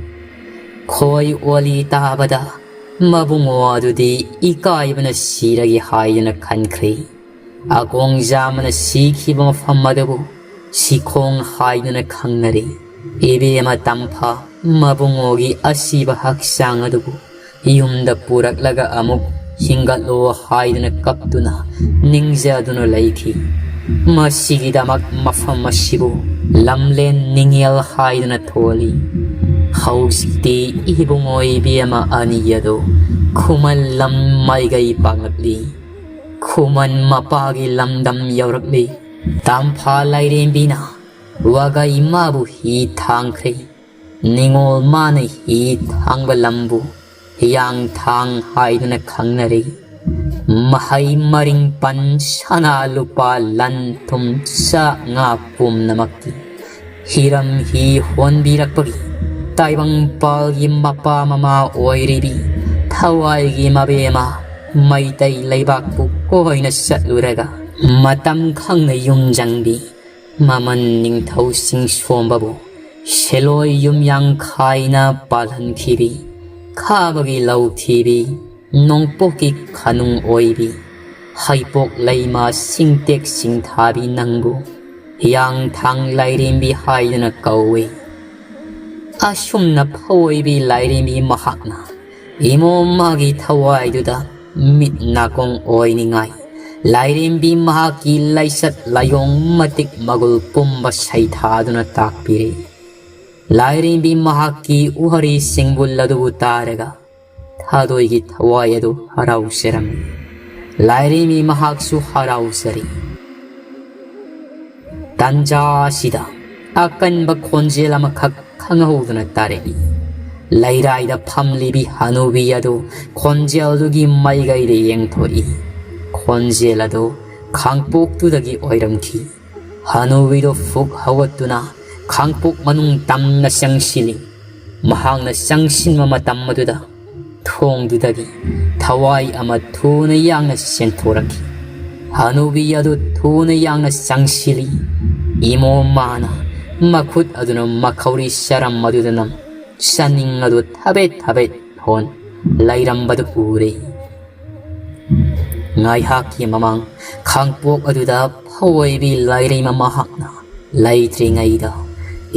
ꯈꯣꯏ ꯑꯣꯂꯤ ꯇꯥꯕꯗ ꯃꯕꯨꯡꯉꯣ ꯑꯗꯨꯗꯤ ꯏꯀꯥꯏꯕꯅ ꯁꯤꯔꯒꯦ ꯍꯥꯏꯗꯨꯅ ꯈꯟꯈ꯭ꯔꯦ꯫ ꯑꯀꯣꯡ ꯖꯥꯝꯕꯅ ꯁꯤꯈꯤꯕ ꯃꯐꯝ ꯑꯗꯨꯕꯨ ꯁꯤꯈꯣꯡ ꯍꯥꯏꯗꯨꯅ ꯈꯪꯅꯔꯤ꯫ ꯏꯕꯦꯝꯃ ꯇꯝꯐꯥ ꯃꯕꯨꯡꯉꯣꯒꯤ ꯑꯁꯤꯕ ꯍꯛꯆꯥꯡ ꯑꯗꯨꯕꯨ ꯌꯨꯝꯗ ꯄꯨꯔꯛꯂꯒ ꯑꯃꯨꯛ ꯍꯤꯡꯒꯠꯂꯣ ꯍꯥꯏꯗꯨꯅ ꯀꯞꯇꯨꯅ ꯅꯤꯡꯖꯗꯨꯅ ꯂꯩꯈꯤ꯫ ꯃꯁꯤꯒꯤꯗꯃꯛ ꯃꯐꯝ ꯑꯁꯤꯕꯨ ꯂꯝꯂꯦꯟ ꯅꯤꯡꯉꯦꯜ ꯍꯥꯏꯗꯨꯅ ꯊꯣꯜꯂꯤ꯫ ꯍꯧꯖꯤꯛꯇꯤ ꯏꯕꯨꯡꯉꯣ ꯏꯕꯦꯝꯃ ꯑꯅꯤ ꯑꯗꯨ ꯈꯨꯃꯟ ꯂꯝ ꯃꯥꯏꯒꯩ ꯄꯥꯡꯂꯛꯂꯤ꯫ ꯈꯨꯃꯟ ꯃꯄꯥꯒꯤ ꯂꯝꯗꯝ ꯌꯧꯔꯛꯂꯤ꯫ ꯇꯝꯐꯥ ꯂꯥꯏꯔꯦꯝꯕꯤꯅ ꯋꯥꯒꯩ ꯃꯥꯕꯨ ꯍꯤ ꯊꯥꯡꯈ꯭ꯔꯦ꯫ ꯅꯤꯉꯣꯜ ꯃꯥꯅ ꯍꯤ ꯊꯥꯡꯕ ꯂꯝꯕꯨ ꯍꯤꯌꯥꯡꯊꯥꯡ ꯍꯥꯏꯗꯨꯅ ꯈꯪꯅꯔꯤ꯫ ꯃꯍꯩ ꯃꯔꯤꯡ ꯄꯟ ꯁꯅꯥ ꯂꯨꯄꯥ ꯂꯟ ꯊꯨꯝ ꯆꯥꯛ ꯉꯥ ꯄꯨꯝꯅꯃꯛꯀꯤ ꯍꯤꯔꯝ ꯍꯤ ꯍꯣꯟꯕꯤꯔꯛꯄꯒꯤ ꯇꯥꯏꯕꯪꯄꯥꯜꯒꯤ ꯃꯄꯥ ꯃꯃꯥ ꯑꯣꯏꯔꯤꯕꯤ ꯊꯋꯥꯏꯒꯤ ꯃꯕꯦꯝꯃ ꯃꯩꯇꯩ ꯂꯩꯕꯥꯛꯄꯨ ꯀꯣꯏꯅ ꯆꯠꯂꯨꯔꯒ ꯃꯇꯝ ꯈꯪꯅ ꯌꯨꯝ ꯆꯪꯕꯤ ꯃꯃꯟ ꯅꯤꯡꯊꯧ ꯁꯤꯡ ꯁꯣꯝꯕꯕꯨ ꯁꯦꯂꯣꯏ ꯌꯨꯝꯌꯥꯡ ꯈꯥꯏꯅ ꯄꯥꯜꯍꯟꯈꯤꯕꯤ ꯈꯥꯕꯒꯤ ꯂꯧ ꯊꯤꯕꯤ ꯅꯣꯡꯄꯣꯛꯀꯤ ꯈꯅꯨꯡ ꯑꯣꯏꯕꯤ ꯍꯩꯄꯣꯛ ꯂꯩꯃ ꯁꯤꯡꯇꯦꯛ ꯁꯤꯡꯊꯥꯕꯤ ꯅꯪꯕꯨ ꯍꯤꯌꯥꯡꯊꯥꯡ ꯂꯥꯏꯔꯦꯝꯕꯤ ꯍꯥꯏꯗꯨꯅ ꯀꯧꯏ꯫ ꯑꯁꯨꯝꯅ ꯐꯧ ꯑꯣꯏꯕꯤ ꯂꯥꯏꯔꯦꯝꯕꯤ ꯃꯍꯥꯛꯅ ꯏꯃꯣꯝ ꯃꯥꯒꯤ ꯊꯋꯥꯏꯗꯨꯗ ꯃꯤꯠ ꯅꯥꯀꯣꯡ ꯑꯣꯏꯅꯤꯡꯉꯥꯏ ꯂꯥꯏꯔꯦꯝꯕꯤ ꯃꯍꯥꯛꯀꯤ ꯂꯥꯏꯆꯠ ꯂꯥꯏꯑꯣꯡ ꯃꯇꯤꯛ ꯃꯒꯨꯜ ꯄꯨꯝꯕ ꯁꯩꯊꯥꯗꯨꯅ ꯇꯥꯛꯄꯤꯔꯤ꯫ ꯂꯥꯏꯔꯦꯝꯕꯤ ꯃꯍꯥꯛꯀꯤ ꯎꯍꯔꯤ ꯁꯤꯡꯕꯨꯜ ꯑꯗꯨꯕꯨ ꯇꯥꯔꯒ ꯊꯥꯗꯣꯏꯒꯤ ꯊꯋꯥꯏ ꯑꯗꯨ ꯍꯔꯥꯎꯖꯔꯝꯃꯤ꯫ ꯂꯥꯏꯔꯦꯝꯕꯤ ꯃꯍꯥꯛꯁꯨ ꯍꯔꯥꯎꯖꯔꯤ꯫ ꯇꯟꯖꯥ ꯑꯁꯤꯗ ꯑꯀꯟꯕ ꯈꯣꯟꯖꯦꯜ ꯑꯃꯈꯛ ꯈꯪꯍꯧꯗꯅ ꯇꯥꯔꯛꯏ꯫ ꯂꯩꯔꯥꯏꯗ ꯐꯝꯂꯤꯕꯤ ꯍꯅꯨꯕꯤ ꯑꯗꯨ ꯈꯣꯟꯖꯦꯜꯗꯨꯒꯤ ꯃꯥꯏꯀꯩꯗ ꯌꯦꯡꯊꯣꯛꯏ꯫ ꯈꯣꯟꯖꯦꯜ ꯑꯗꯨ ꯈꯥꯡꯄꯣꯛꯇꯨꯗꯒꯤ ꯑꯣꯏꯔꯝꯈꯤ꯫ ꯍꯅꯨꯕꯤꯗꯨ ꯐꯨꯛ ꯍꯧꯒꯠꯇꯨꯅ ꯈꯥꯡꯄꯣꯛ ꯃꯅꯨꯡ ꯇꯝꯅ ꯆꯪꯁꯤꯜꯂꯤ꯫ ꯃꯍꯥꯛꯅ ꯆꯪꯁꯤꯟꯕ ꯃꯇꯝ ꯑꯗꯨꯗ ꯊꯣꯡꯗꯨꯗꯒꯤ ꯊꯋꯥꯏ ꯑꯃ ꯊꯨꯅ ꯌꯥꯡꯅ ꯆꯦꯟꯊꯣꯔꯛꯈꯤ꯫ ꯍꯅꯨꯕꯤ ꯑꯗꯨ ꯊꯨꯅ ꯌꯥꯡꯅ ꯆꯪꯁꯤꯜꯂꯤ꯫ ꯏꯃꯣ ꯃꯥꯅ ꯃꯈꯨꯠ ꯑꯗꯨꯅ ꯃꯈꯧꯔꯤ ꯆꯔꯝ ꯑꯗꯨꯗ ꯅꯝ ꯆꯥꯅꯤꯡ ꯑꯗꯨ ꯊꯕꯦꯠ ꯊꯕꯦꯠ ꯍꯣꯟ ꯂꯩꯔꯝꯕꯗꯨ ꯎꯔꯦ꯫ ꯉꯥꯏꯍꯥꯛꯀꯤ ꯃꯃꯥꯡ ꯈꯥꯡꯄꯣꯛ ꯑꯗꯨꯗ ꯐꯑꯣꯏꯕꯤ ꯂꯥꯏꯔꯩꯃ ꯃꯍꯥꯛꯅ ꯂꯩꯇ꯭ꯔꯤꯉꯩꯗ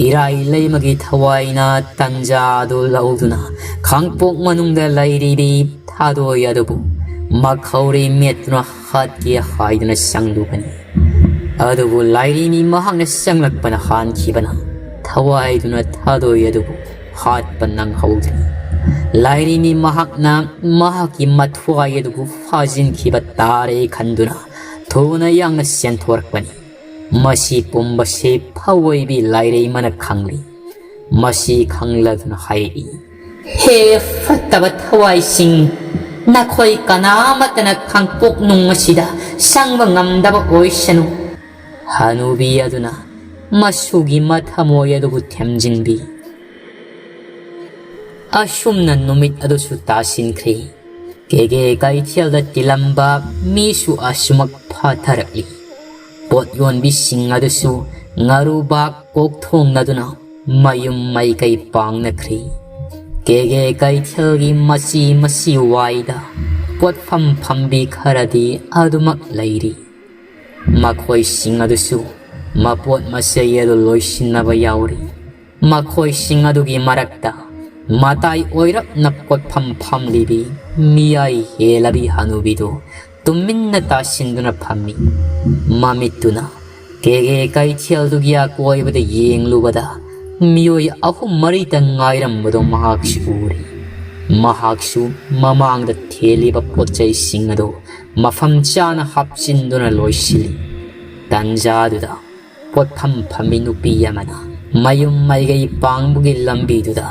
ꯏꯔꯥꯏ ꯂꯩꯃꯒꯤ ꯊꯋꯥꯏꯅ ꯇꯟꯖꯥ ꯑꯗꯨ ꯂꯧꯗꯨꯅ ꯈꯥꯡꯄꯣꯛ ꯃꯅꯨꯡꯗ ꯂꯩꯔꯤꯕꯤ ꯊꯥꯗꯣꯏ ꯑꯗꯨꯕꯨ ꯃꯈꯧꯔꯤ ꯃꯦꯠꯇꯨꯅ ꯍꯥꯠꯀꯦ ꯍꯥꯏꯗꯨꯅ ꯆꯪꯂꯨꯕꯅꯤ꯫ ꯑꯗꯨꯕꯨ ꯂꯥꯏꯔꯩꯃꯤ ꯃꯍꯥꯛꯅ ꯆꯪꯂꯛꯄꯅ ꯍꯥꯟꯈꯤꯕꯅ ꯊꯋꯥꯏꯗꯨꯅ ꯊꯥꯗꯣꯏ ꯑꯗꯨꯕꯨ ꯍꯥꯠꯄ ꯅꯪꯍꯧꯗ꯭ꯔꯤ꯫ ꯂꯥꯏꯔꯩꯃꯤ ꯃꯍꯥꯛꯅ ꯃꯍꯥꯛꯀꯤ ꯃꯊ꯭ꯋꯥꯏ ꯑꯗꯨꯕꯨ ꯐꯥꯖꯤꯟꯈꯤꯕ ꯇꯥꯔꯦ ꯈꯟꯗꯨꯅ ꯊꯨꯅ ꯌꯥꯡꯅ ꯆꯦꯟꯊꯣꯔꯛꯄꯅꯤ꯫ ꯃꯁꯤ ꯄꯨꯝꯕꯁꯤ ꯐꯑꯣꯏꯕꯤ ꯂꯥꯏꯔꯩꯃꯅ ꯈꯪꯂꯤ꯫ ꯃꯁꯤ ꯈꯪꯂꯗꯨꯅ ꯍꯥꯏꯔꯛꯏ, "ꯍꯦ ꯐꯠꯇꯕ ꯊꯋꯥꯏꯁꯤꯡ, ꯅꯈꯣꯏ ꯀꯅꯥꯃꯠꯇꯅ ꯈꯥꯡꯄꯣꯛ ꯅꯨꯡ ꯑꯁꯤꯗ ꯆꯪꯕ ꯉꯝꯗꯕ ꯑꯣꯏꯁꯅꯨ"꯫ ꯍꯅꯨꯕꯤ ꯑꯗꯨꯅ ꯃꯁꯨꯒꯤ ꯃꯊꯃꯣꯏ ꯑꯗꯨꯕꯨ ꯊꯦꯝꯖꯤꯟꯕꯤ꯫ ꯑꯁꯨꯝꯅ ꯅꯨꯃꯤꯠ ꯑꯗꯨꯁꯨ ꯇꯥꯁꯤꯟꯈ꯭ꯔꯦ꯫ ꯀꯦꯒꯦ ꯀꯩꯊꯦꯜꯗ ꯇꯤꯜꯂꯝꯕ ꯃꯤꯁꯨ ꯑꯁꯨꯃꯛ ꯐꯥꯊꯔꯛꯂꯤ꯫ ꯄꯣꯠ ꯌꯣꯟꯕꯤꯁꯤꯡ ꯑꯗꯨꯁꯨ ꯉꯥꯔꯨꯕꯥꯛ ꯀꯣꯛ ꯊꯣꯡꯅꯗꯨꯅ ꯃꯌꯨꯝ ꯃꯥꯏꯀꯩ ꯄꯥꯡꯅꯈ꯭ꯔꯦ꯫ ꯀꯦꯒꯦ ꯀꯩꯊꯦꯜꯒꯤ ꯃꯆꯤ ꯃꯆꯤ ꯋꯥꯏꯗ ꯄꯣꯠꯐꯝ ꯐꯝꯕꯤ ꯈꯔꯗꯤ ꯑꯗꯨꯃꯛ ꯂꯩꯔꯤ꯫ ꯃꯈꯣꯏꯁꯤꯡ ꯑꯗꯨꯁꯨ ꯃꯄꯣꯠ ꯃꯆꯩ ꯑꯗꯨ ꯂꯣꯏꯁꯤꯟꯅꯕ ꯌꯥꯎꯔꯤ꯫ ꯃꯈꯣꯏꯁꯤꯡ ꯑꯗꯨꯒꯤ ꯃꯔꯛꯇ ꯃꯇꯥꯏ ꯑꯣꯏꯔꯞꯅ ꯄꯣꯠꯐꯝ ꯐꯝꯂꯤꯕꯤ ꯃꯤꯌꯥꯏ ꯍꯦꯜꯂꯕꯤ ꯍꯅꯨꯕꯤꯗꯨ ꯇꯨꯃꯤꯟꯅ ꯇꯥꯁꯤꯟꯗꯨꯅ ꯐꯝꯃꯤ꯫ ꯃꯃꯤꯠꯇꯨꯅ ꯀꯦꯒꯦ ꯀꯩꯊꯦꯜꯗꯨꯒꯤ ꯑꯀꯣꯏꯕꯗ ꯌꯦꯡꯂꯨꯕꯗ ꯃꯤꯑꯣꯏ ꯑꯍꯨꯝ ꯃꯔꯤꯇ ꯉꯥꯏꯔꯝꯕꯗꯨ ꯃꯍꯥꯛꯁꯨ ꯎꯔꯤ꯫ ꯃꯍꯥꯛꯁꯨ ꯃꯃꯥꯡꯗ ꯊꯦꯜꯂꯤꯕ ꯄꯣꯠ ꯆꯩꯁꯤꯡ ꯑꯗꯨ ꯃꯐꯝ ꯆꯥꯅ ꯍꯥꯞꯆꯤꯟꯗꯨꯅ ꯂꯣꯏꯁꯤꯜꯂꯤ꯫ ꯇꯟꯖꯥꯗꯨꯗ ꯄꯣꯠꯐꯝ ꯐꯝꯃꯤ ꯅꯨꯄꯤ ꯑꯃꯅ ꯃꯌꯨꯝ ꯃꯥꯏꯀꯩ ꯄꯥꯡꯕꯒꯤ ꯂꯝꯕꯤꯗꯨꯗ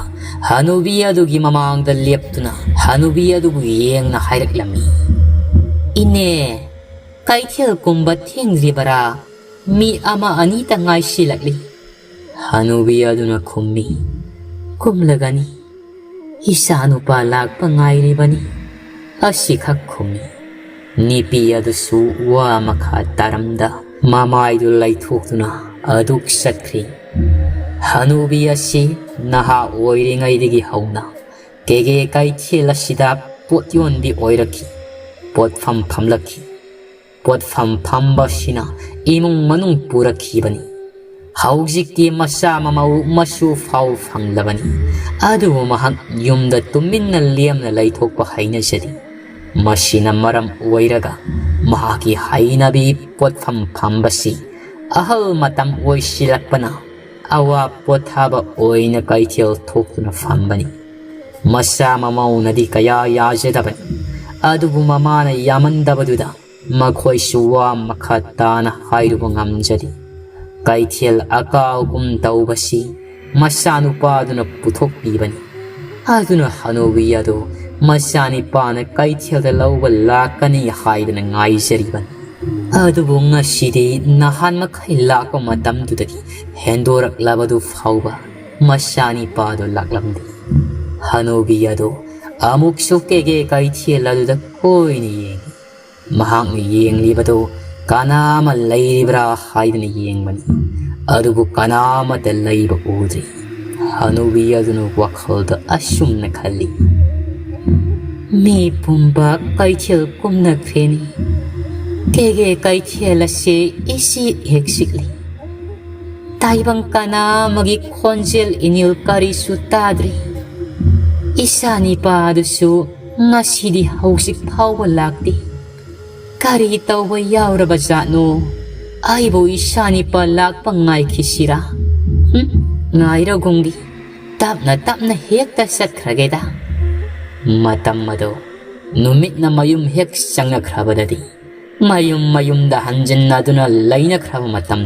ꯍꯅꯨꯕꯤ ꯑꯗꯨꯒꯤ ꯃꯃꯥꯡꯗ ꯂꯦꯞꯇꯨꯅ ꯍꯅꯨꯕꯤ ꯑꯗꯨꯕꯨ ꯌꯦꯡꯅ ꯍꯥꯏꯔꯛꯂꯝꯃꯤ, "ꯏꯅꯦ, ꯀꯩꯊꯦꯜ ꯀꯨꯝꯕ ꯊꯦꯡꯗ꯭ꯔꯤꯕꯔꯥ? ꯃꯤ ꯑꯃ ꯑꯅꯤꯇ ꯉꯥꯏꯁꯤꯜꯂꯛꯂꯤ"꯫ ꯍꯅꯨꯕꯤ ꯑꯗꯨꯅ ꯈꯨꯝꯃꯤ, "ꯀꯨꯝꯂꯒꯅꯤ, ꯏꯆꯥꯅꯨꯄꯥ ꯂꯥꯛꯄ ꯉꯥꯏꯔꯤꯕꯅꯤ"꯫ ꯑꯁꯤꯈꯛ ꯈꯨꯝꯃꯤ꯫ ꯅꯨꯄꯤ ꯑꯗꯨꯁꯨ ꯋꯥ ꯃꯈꯥ ꯇꯥꯔꯝꯗ ꯃꯃꯥꯏꯗꯨ ꯂꯩꯊꯣꯛꯇꯨꯅ ꯑꯗꯨꯛ ꯆꯠꯈ꯭ꯔꯤ꯫ ꯍꯅꯨꯕꯤ ꯑꯁꯤ ꯅꯍꯥ ꯑꯣꯏꯔꯤꯉꯩꯗꯒꯤ ꯍꯧꯅ ꯀꯦꯒꯦ ꯀꯩꯊꯦꯜ ꯑꯁꯤꯗ ꯄꯣꯠ ꯌꯣꯟꯕꯤ ꯑꯣꯏꯔꯛꯈꯤ꯫ ꯄꯣꯠꯐꯝ ꯐꯝꯂꯛꯈꯤ꯫ ꯄꯣꯠꯐꯝ ꯐꯝꯕꯁꯤꯅ ꯏꯃꯨꯡ ꯃꯅꯨꯡ ꯄꯨꯔꯛꯈꯤꯕꯅꯤ꯫ ꯍꯧꯖꯤꯛꯇꯤ ꯃꯆꯥ ꯃꯃꯧ ꯃꯁꯨ ꯐꯥꯎ ꯐꯪꯂꯕꯅꯤ꯫ ꯑꯗꯨꯕꯨ ꯃꯍꯥꯛ ꯌꯨꯝꯗ ꯇꯨꯃꯤꯟꯅ ꯂꯦꯝꯅ ꯂꯩꯊꯣꯛꯄ ꯍꯩꯅꯖꯗꯦ꯫ ꯃꯁꯤꯅ ꯃꯔꯝ ꯑꯣꯏꯔꯒ ꯃꯍꯥꯛꯀꯤ ꯍꯩꯅꯕꯤ ꯄꯣꯠꯐꯝ ꯐꯝꯕꯁꯤ ꯑꯍꯜ ꯃꯇꯝ ꯑꯣꯏꯁꯤꯜꯂꯛꯄꯅ ꯑꯋꯥ ꯄꯣꯊꯥꯕ ꯑꯣꯏꯅ ꯀꯩꯊꯦꯜ ꯊꯣꯛꯇꯨꯅ ꯐꯝꯕꯅꯤ꯫ ꯃꯆꯥ ꯃꯃꯧꯅꯗꯤ ꯀꯌꯥ ꯌꯥꯖꯗꯕꯅꯤ꯫ ꯑꯗꯨꯕꯨ ꯃꯃꯥꯅ ꯌꯥꯃꯟꯗꯕꯗꯨꯗ ꯃꯈꯣꯏꯁꯨ ꯋꯥ ꯃꯈꯥ ꯇꯥꯅ ꯍꯥꯏꯔꯨꯕ ꯉꯝꯖꯗꯦ꯫ ꯀꯩꯊꯦꯜ ꯑꯀꯥꯎꯒꯨꯝ ꯇꯧꯕꯁꯤ ꯃꯆꯥꯅꯨꯄꯥꯗꯨꯅ ꯄꯨꯊꯣꯛꯄꯤꯕꯅꯤ꯫ ꯑꯗꯨꯅ ꯍꯅꯨꯕꯤ ꯑꯗꯨ ꯃꯆꯥꯅꯤꯄꯥꯅ ꯀꯩꯊꯦꯜꯗ ꯂꯧꯕ ꯂꯥꯛꯀꯅꯤ ꯍꯥꯏꯗꯅ ꯉꯥꯏꯖꯔꯤꯕꯅꯤ꯫ ꯑꯗꯨꯕꯨ ꯉꯁꯤꯗꯤ ꯅꯍꯥꯟ ꯃꯈꯩ ꯂꯥꯛꯄ ꯃꯇꯝꯗꯨꯗꯒꯤ ꯍꯦꯟꯗꯣꯔꯛꯂꯕꯗꯨ ꯐꯥꯎꯕ ꯃꯆꯥꯅꯤꯄꯥꯗꯨ ꯂꯥꯛꯂꯝꯗꯦ꯫ ꯍꯅꯨꯕꯤ ꯑꯗꯨ ꯑꯃꯨꯛꯁꯨ ꯀꯦꯒꯦ ꯀꯩꯊꯦꯜ ꯑꯗꯨꯗ ꯀꯣꯏꯅ ꯌꯦꯡꯏ꯫ ꯃꯍꯥꯛꯅ ꯌꯦꯡꯂꯤꯕꯗꯨ ꯀꯅꯥ ꯑꯃ ꯂꯩꯔꯤꯕ꯭ꯔꯥ ꯍꯥꯏꯗꯨꯅ ꯌꯦꯡꯕꯅꯤ꯫ ꯑꯗꯨꯕꯨ ꯀꯅꯥ ꯑꯃꯠꯇ ꯂꯩꯕ ꯎꯗ꯭ꯔꯤ꯫ ꯍꯅꯨꯕꯤ ꯑꯗꯨꯅ ꯋꯥꯈꯜꯗ ꯑꯁꯨꯝꯅ ꯈꯜꯂꯤ, "ꯃꯤ ꯄꯨꯝꯕ ꯀꯩꯊꯦꯜ ꯀꯨꯝꯅꯈ꯭ꯔꯦꯅꯤ꯫ ꯀꯦꯒꯦ ꯀꯩꯊꯦꯜ ꯑꯁꯤ ꯏꯆꯤꯛ ꯍꯦꯛ ꯆꯤꯛꯂꯤ꯫ ꯇꯥꯏꯕꯪ ꯀꯅꯥ ꯑꯃꯒꯤ ꯈꯣꯟꯖꯦꯜ ꯏꯅꯤꯜ ꯀꯔꯤꯁꯨ ꯇꯥꯗ꯭ꯔꯤ꯫ ꯏꯆꯥ ꯅꯤꯄꯥ ꯑꯗꯨꯁꯨ ꯉꯁꯤꯗꯤ ꯍꯧꯖꯤꯛ ꯐꯥꯎꯕ ꯂꯥꯛꯇꯦ꯫ ꯀꯔꯤ ꯇꯧꯕ ꯌꯥꯎꯔꯕ ꯖꯥꯠꯅꯣ? ꯑꯩꯕꯨ ꯏꯆꯥ ꯅꯤꯄꯥ ꯂꯥꯛꯄ ꯉꯥꯏꯈꯤꯁꯤꯔꯥ? ꯍꯨꯝ, ꯉꯥꯏꯔꯒꯨꯝꯒꯤ꯫ ꯇꯞꯅ ꯇꯞꯅ ꯍꯦꯛꯇ ꯆꯠꯈ꯭ꯔꯒꯦꯗ"꯫ ꯃꯇꯝ ꯑꯗꯣ ꯅꯨꯃꯤꯠꯅ ꯃꯌꯨꯝ ꯍꯦꯛ ꯆꯪꯉꯛꯈ꯭ꯔꯕꯗꯗꯤ ꯃꯌꯨꯝ ꯃꯌꯨꯝꯗ ꯍꯟꯖꯤꯟꯅꯗꯨꯅ ꯂꯩꯅꯈ꯭ꯔꯕ ꯃꯇꯝ